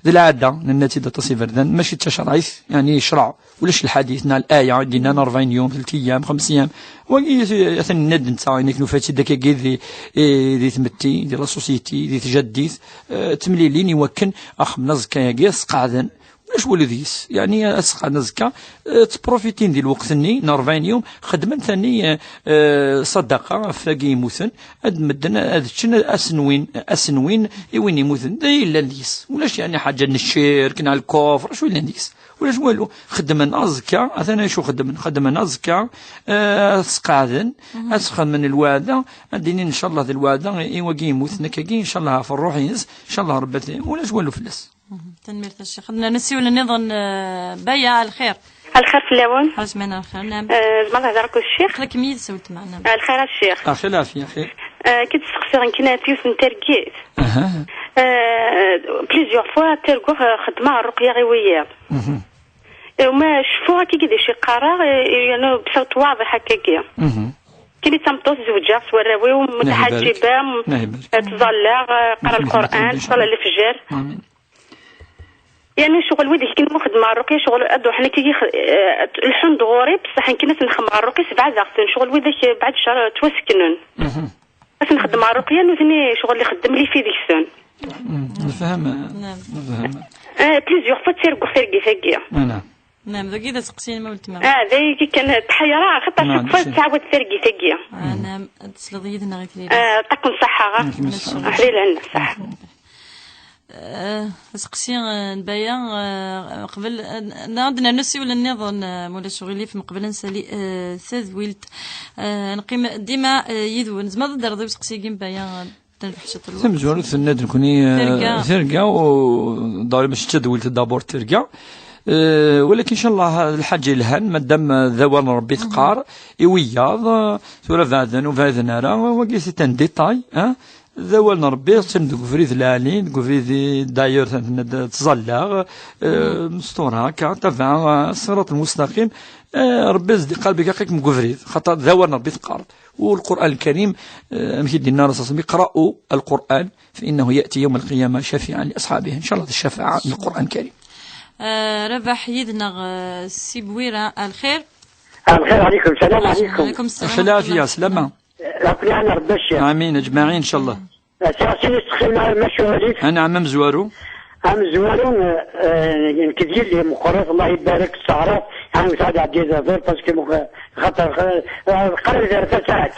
d lɛada, nenna-tt-id aṭas iberdan, mačči d tacerɛit, yani, yecreɛ. Ulac lḥadit, neɣ laya, i d-yennan ṛebɛin yum, telt ayyam, xems ayyam. Wagi, atan yenna-d netta, ayen akken nufa-tt-id akkagi di, eh, di tmetti, di la société, di tjaddit, eh, ttemlilin i wakken axxam n aẓekka-agi ad sqeɛden. Ulac walu deg-s. Yani, ad sqeɛden aẓekka, eh, ttprofitin di lweqt-nni, n ṛebɛin yum, xedmen tani, eh, eh, ṣadaqa ɣef wagi yemmuten, ad medden ad ččen asenwin, asenwin i win yemmuten. D ayen yellan deg-s. Ulac, yani, ḥaǧa n ccirk, neɣ lkufr, acu yellan deg-s? Ulac walu. Xeddmen aẓekka, atan acu xeddmen? Xeddmen aẓekka, eh, ad sqeɛden, ad sxedmen lweɛda, ad d-inin, inchallah, d lweɛda i wagi yemmuten akkagi, inchallah, ɣef ṛṛuḥ-ines, inchallah, Rebbi ad t-, ulac walu fell-as. Tanemmirt a ccix. Ad nernu ssiwel nniḍen, eh, Baya, lxir. Lxir fell-awen. Ḥaǧ Mena, lxir, naam. Eh, zemreɣ ad hedreɣ akked ccix? Aql-ikem yid-s, weltma, naam. Eh, lxir a ccix. Axi lɛafya, axi. Eh, ki d-steqsiɣ nekkini ɣef yiwet n targit. Aha. Eh, plusieurs fois ttarguɣ, eh, xeddmeɣ ṛṛuqya i wiyaḍ. Mhm. Eh, ma ceffuɣ akkagi d acu i qqareɣ, eh, eh, yerna bṣawt waḍiḥ akkagi. Mhm. Kini d tameṭṭut zewǧeɣ s warraw-iw, mutaḥaǧiba, eh, ttẓallaɣ, eh, qqareɣ Lqur'an, ttẓalla lefjer. Amin. Yerna ccɣel wid akken ma xeddmeɣ ṛṛuqya, ccɣel ad ruḥen akkagi, eh, lḥun-d ɣur-i, bṣaḥ nekkini ad ten-xedmeɣ ṛṛuqya, sebɛadeɣ-ten, ccɣel widak, eh, baɛd ccer, eh, ttwaseknen. Mhm. Ad ten-xedmeɣ ṛṛuqya, nutni ccɣel ixeddem lifi deg-sen. Mm, nefhem, nefhem. Eh, plusieurs fois ttarguɣ targit-agi. Naam. Naam, dagi d aseqsi n ma weltma. Ah, dagi kan tḥeyra, xaṭer chaque fois tettɛawad targit-agi. Ah, naam, ad tesleḍ yid-neɣ i tlelli. Eh, ṭaqqen ṣaḥa. Aḥlil ɛna, ṣaḥa. Eh, aseqsi, eh, n Baya, eh, qbel, eh, neɣ ad nernu ssiwel nniḍen, eh, ma ulac uɣilif, meqbel ad nsali, eh, tadwilt. Eh, neqqim dima, eh, yid-wen. Tzemreḍ ad d-terreḍ i useqsi-agi n Baya, eh, Tamezwarut tenna-d nekni, eh, tirga, tirga, u ḍari mačči d tadwilt d'abord tirga. Eh, walakin, inchallah, lḥaǧa yelhan, madam, eh, d awal n Ṛebbi teqqar, i wiyaḍ, eh, tura beɛden, ur beɛden ara, wagi c'est un détail, hein? d awal n Ṛebbi, ttun deg ubrid lɛali, deg ubrid i, d'ailleurs, tenna-d ttẓallaɣ, eh, mestura akka, tabaɛ, eh, ṣṣirat lmustaqim, eh, Ṛebbi zdi qalbek aqik deg ubrid, xaṭer d awal n Ṛebbi teqqareḍ. U Lqur'an Lkarim, eh, amek i d-yenna Ṛṛasul صلى الله عليه وسلم: اقرأوا القرآن فإنه يأتي يوم القيامة شفيعا لأصحابه. إن شاء الله d ccafaɛa n Lqur'an Lkarim. Eh, Rabaḥ yid-neɣ, eh, si Bwira, a lxir. A lxir ɛlikum, salam ɛlikum. Ɛlikum salam. Lxir ɛafya, slama. Rabbni ɛna Rebbi a Ccix. Amin, aǧmaɛin, ncallah. Sɛiɣ sin isteqsiyen, ma, ma cuɣel-ik? Anɛam, amezwaru. Amezwaru, eh, eh, nekk d yelli meqqret, Allah ibarek, tesseɣrat, ɛawed ad ɛeddi d aḍil, parce que meqqre-, xaṭer, eh, qrib ar tasaɛet.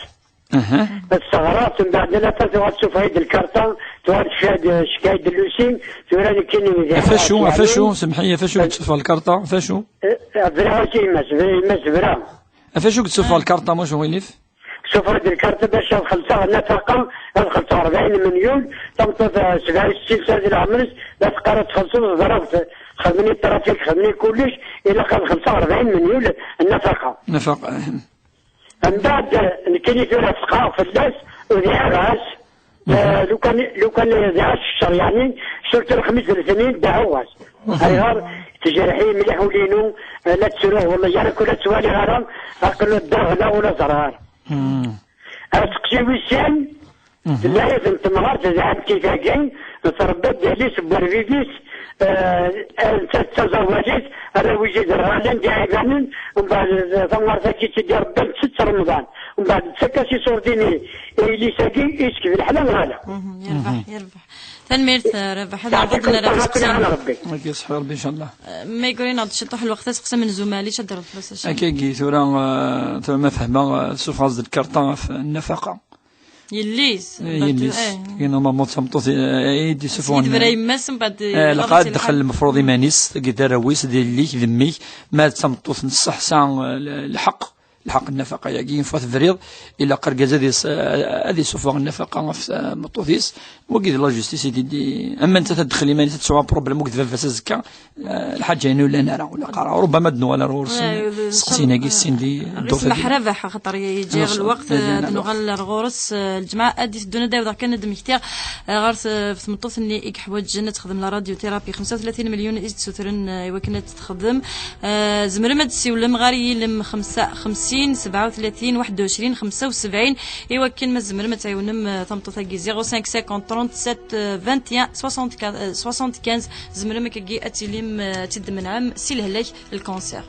Aha. Tesseɣrat, mbeɛd ala ta tuɣal tessufeɣ-id lkarṭa, tuɣal tecka-d, tecka-d llusi, tura nekkini di Ɣef acu, ɣef acu, semḥi, ɣef acu i d-tessufeɣ lkarṭa, ɣef acu? Eh, briɣ-as i yemma-s, briɣ i yemma-s, briɣ. Ɣef acu i d-tessufeɣ lkarṭa, ma ur ɣilif? Sufeɣ-d lkarṭa bac ad xellṣeɣ nnafaqqa, ad xellṣeɣ rebɛin menyul, tameṭṭut, eh, sebɛa u settin sna di leɛmer-is, la teqqar ad txellṣeḍ, ẓriɣ-t, xedmen-iyi trafik, xedmen-iyi kullec, ilaq ad xellṣeɣ rebɛin menyul nnafaqqa. Nnafaqqa, eh. Mbeɛd, eh, nekkini tura ffqeɣ fell-as, udiɛeɣ-as, eh, lukan, lukan d ɛac ccer, yeɛni, surtout lexmis d letnin, deɛɛuɣ-as. Ayɣer? Tejreḥ-iyi mliḥ ul-inu, eh, la ttruɣ, wallahi, ara kul ad ttwaliɣ ara, aql-, ddaɣ la ula ẓriɣ ara. Aseqsi wis sin, tella yiwet n temɣart d ɛemti-tagi, tṛebba-d yelli-s n werbib-is, eh, eh, d taẓawalit, arraw-is iderɣalen d iɛibanen, mbeɛd, eh, tamɣart-agi i tt-id-iṛebban sett Remḍan, mbeɛd tettak-as iṣurdiyen i, i yelli-s-agi, isked leḥla neɣ ala. Mhm, yerbeḥ, yerbeḥ. Tanemmirt, eh, Rabaḥ. Ad nɛawed ad nerr afus. Agi ṣeḥḥi Rebbi, ncallah. Eh, ma yegri-aɣ-d ciṭuḥ lweqt, aseqsi amenzu, maɛlic, ad d-terreḍ fell-as acḥal. Akkagi tura, eh, tura ma fehmeɣ, eh, tessufeɣ-as-d lkarṭa ɣef nnafaqqa. Yelli-s, eh, yelli-s. Eh. Normalement d tameṭṭut, eh, i d-isuffɣen. Yedber yemma-s, mbeɛd, eh, ilaq ad tdexxel lmefruḍ iman-is, tagi d arraw-is, d yelli-k, d mmi-k, ma d tameṭṭut n ṣṣeḥ, tesɛa, eh, l-, lḥeqq, lḥeqq n nnafaqqa-yagi, une fois tebriḍ, ilaq argaz ad is-, eh, ad isuffeɣ nnafaqqa ɣef, eh, tmeṭṭut-is, wagi d la justice i d-, i d-, ama nettat ad tdexxel iman-is, ad tesɛu problème akked baba-s azekka, eh, lḥaǧa-inu llan ara, ula qqareɣ, rubbama ad d-nuɣal ar ɣur-sen, eh, seqsiyen-agi, eh, sin di ddurt-agi. Rabaḥ, axaṭer yeǧǧa lweqt, eh, ad nuɣal ar ɣur-s, eh, lǧemɛa ad d-iteddun ad d-awiḍ kan ad d-mmektiɣ, eh, ɣer t-, tmeṭṭut-nni i yeḥwaǧen ad texdem la radiothérapie, xemsa u tlatin melyun i s-d-ssutren, eh, i wakken ad t-texdem. Eh, tzemrem ad d-tessiwlem ɣer yilem xemsa xemsin, sebɛa u tlatin, waḥed u ɛecrin, xemsa u sebɛin, i wakken ma tzemrem ad tɛiwnem, eh, tameṭṭut-agi, zéro cinq cinquante trente-sept vingt et un soixante-quinze, eh, soixante-quinze, tzemrem akkagi ad tilim, eh, ad tt-id-tmenɛem si lehlak, lkanser.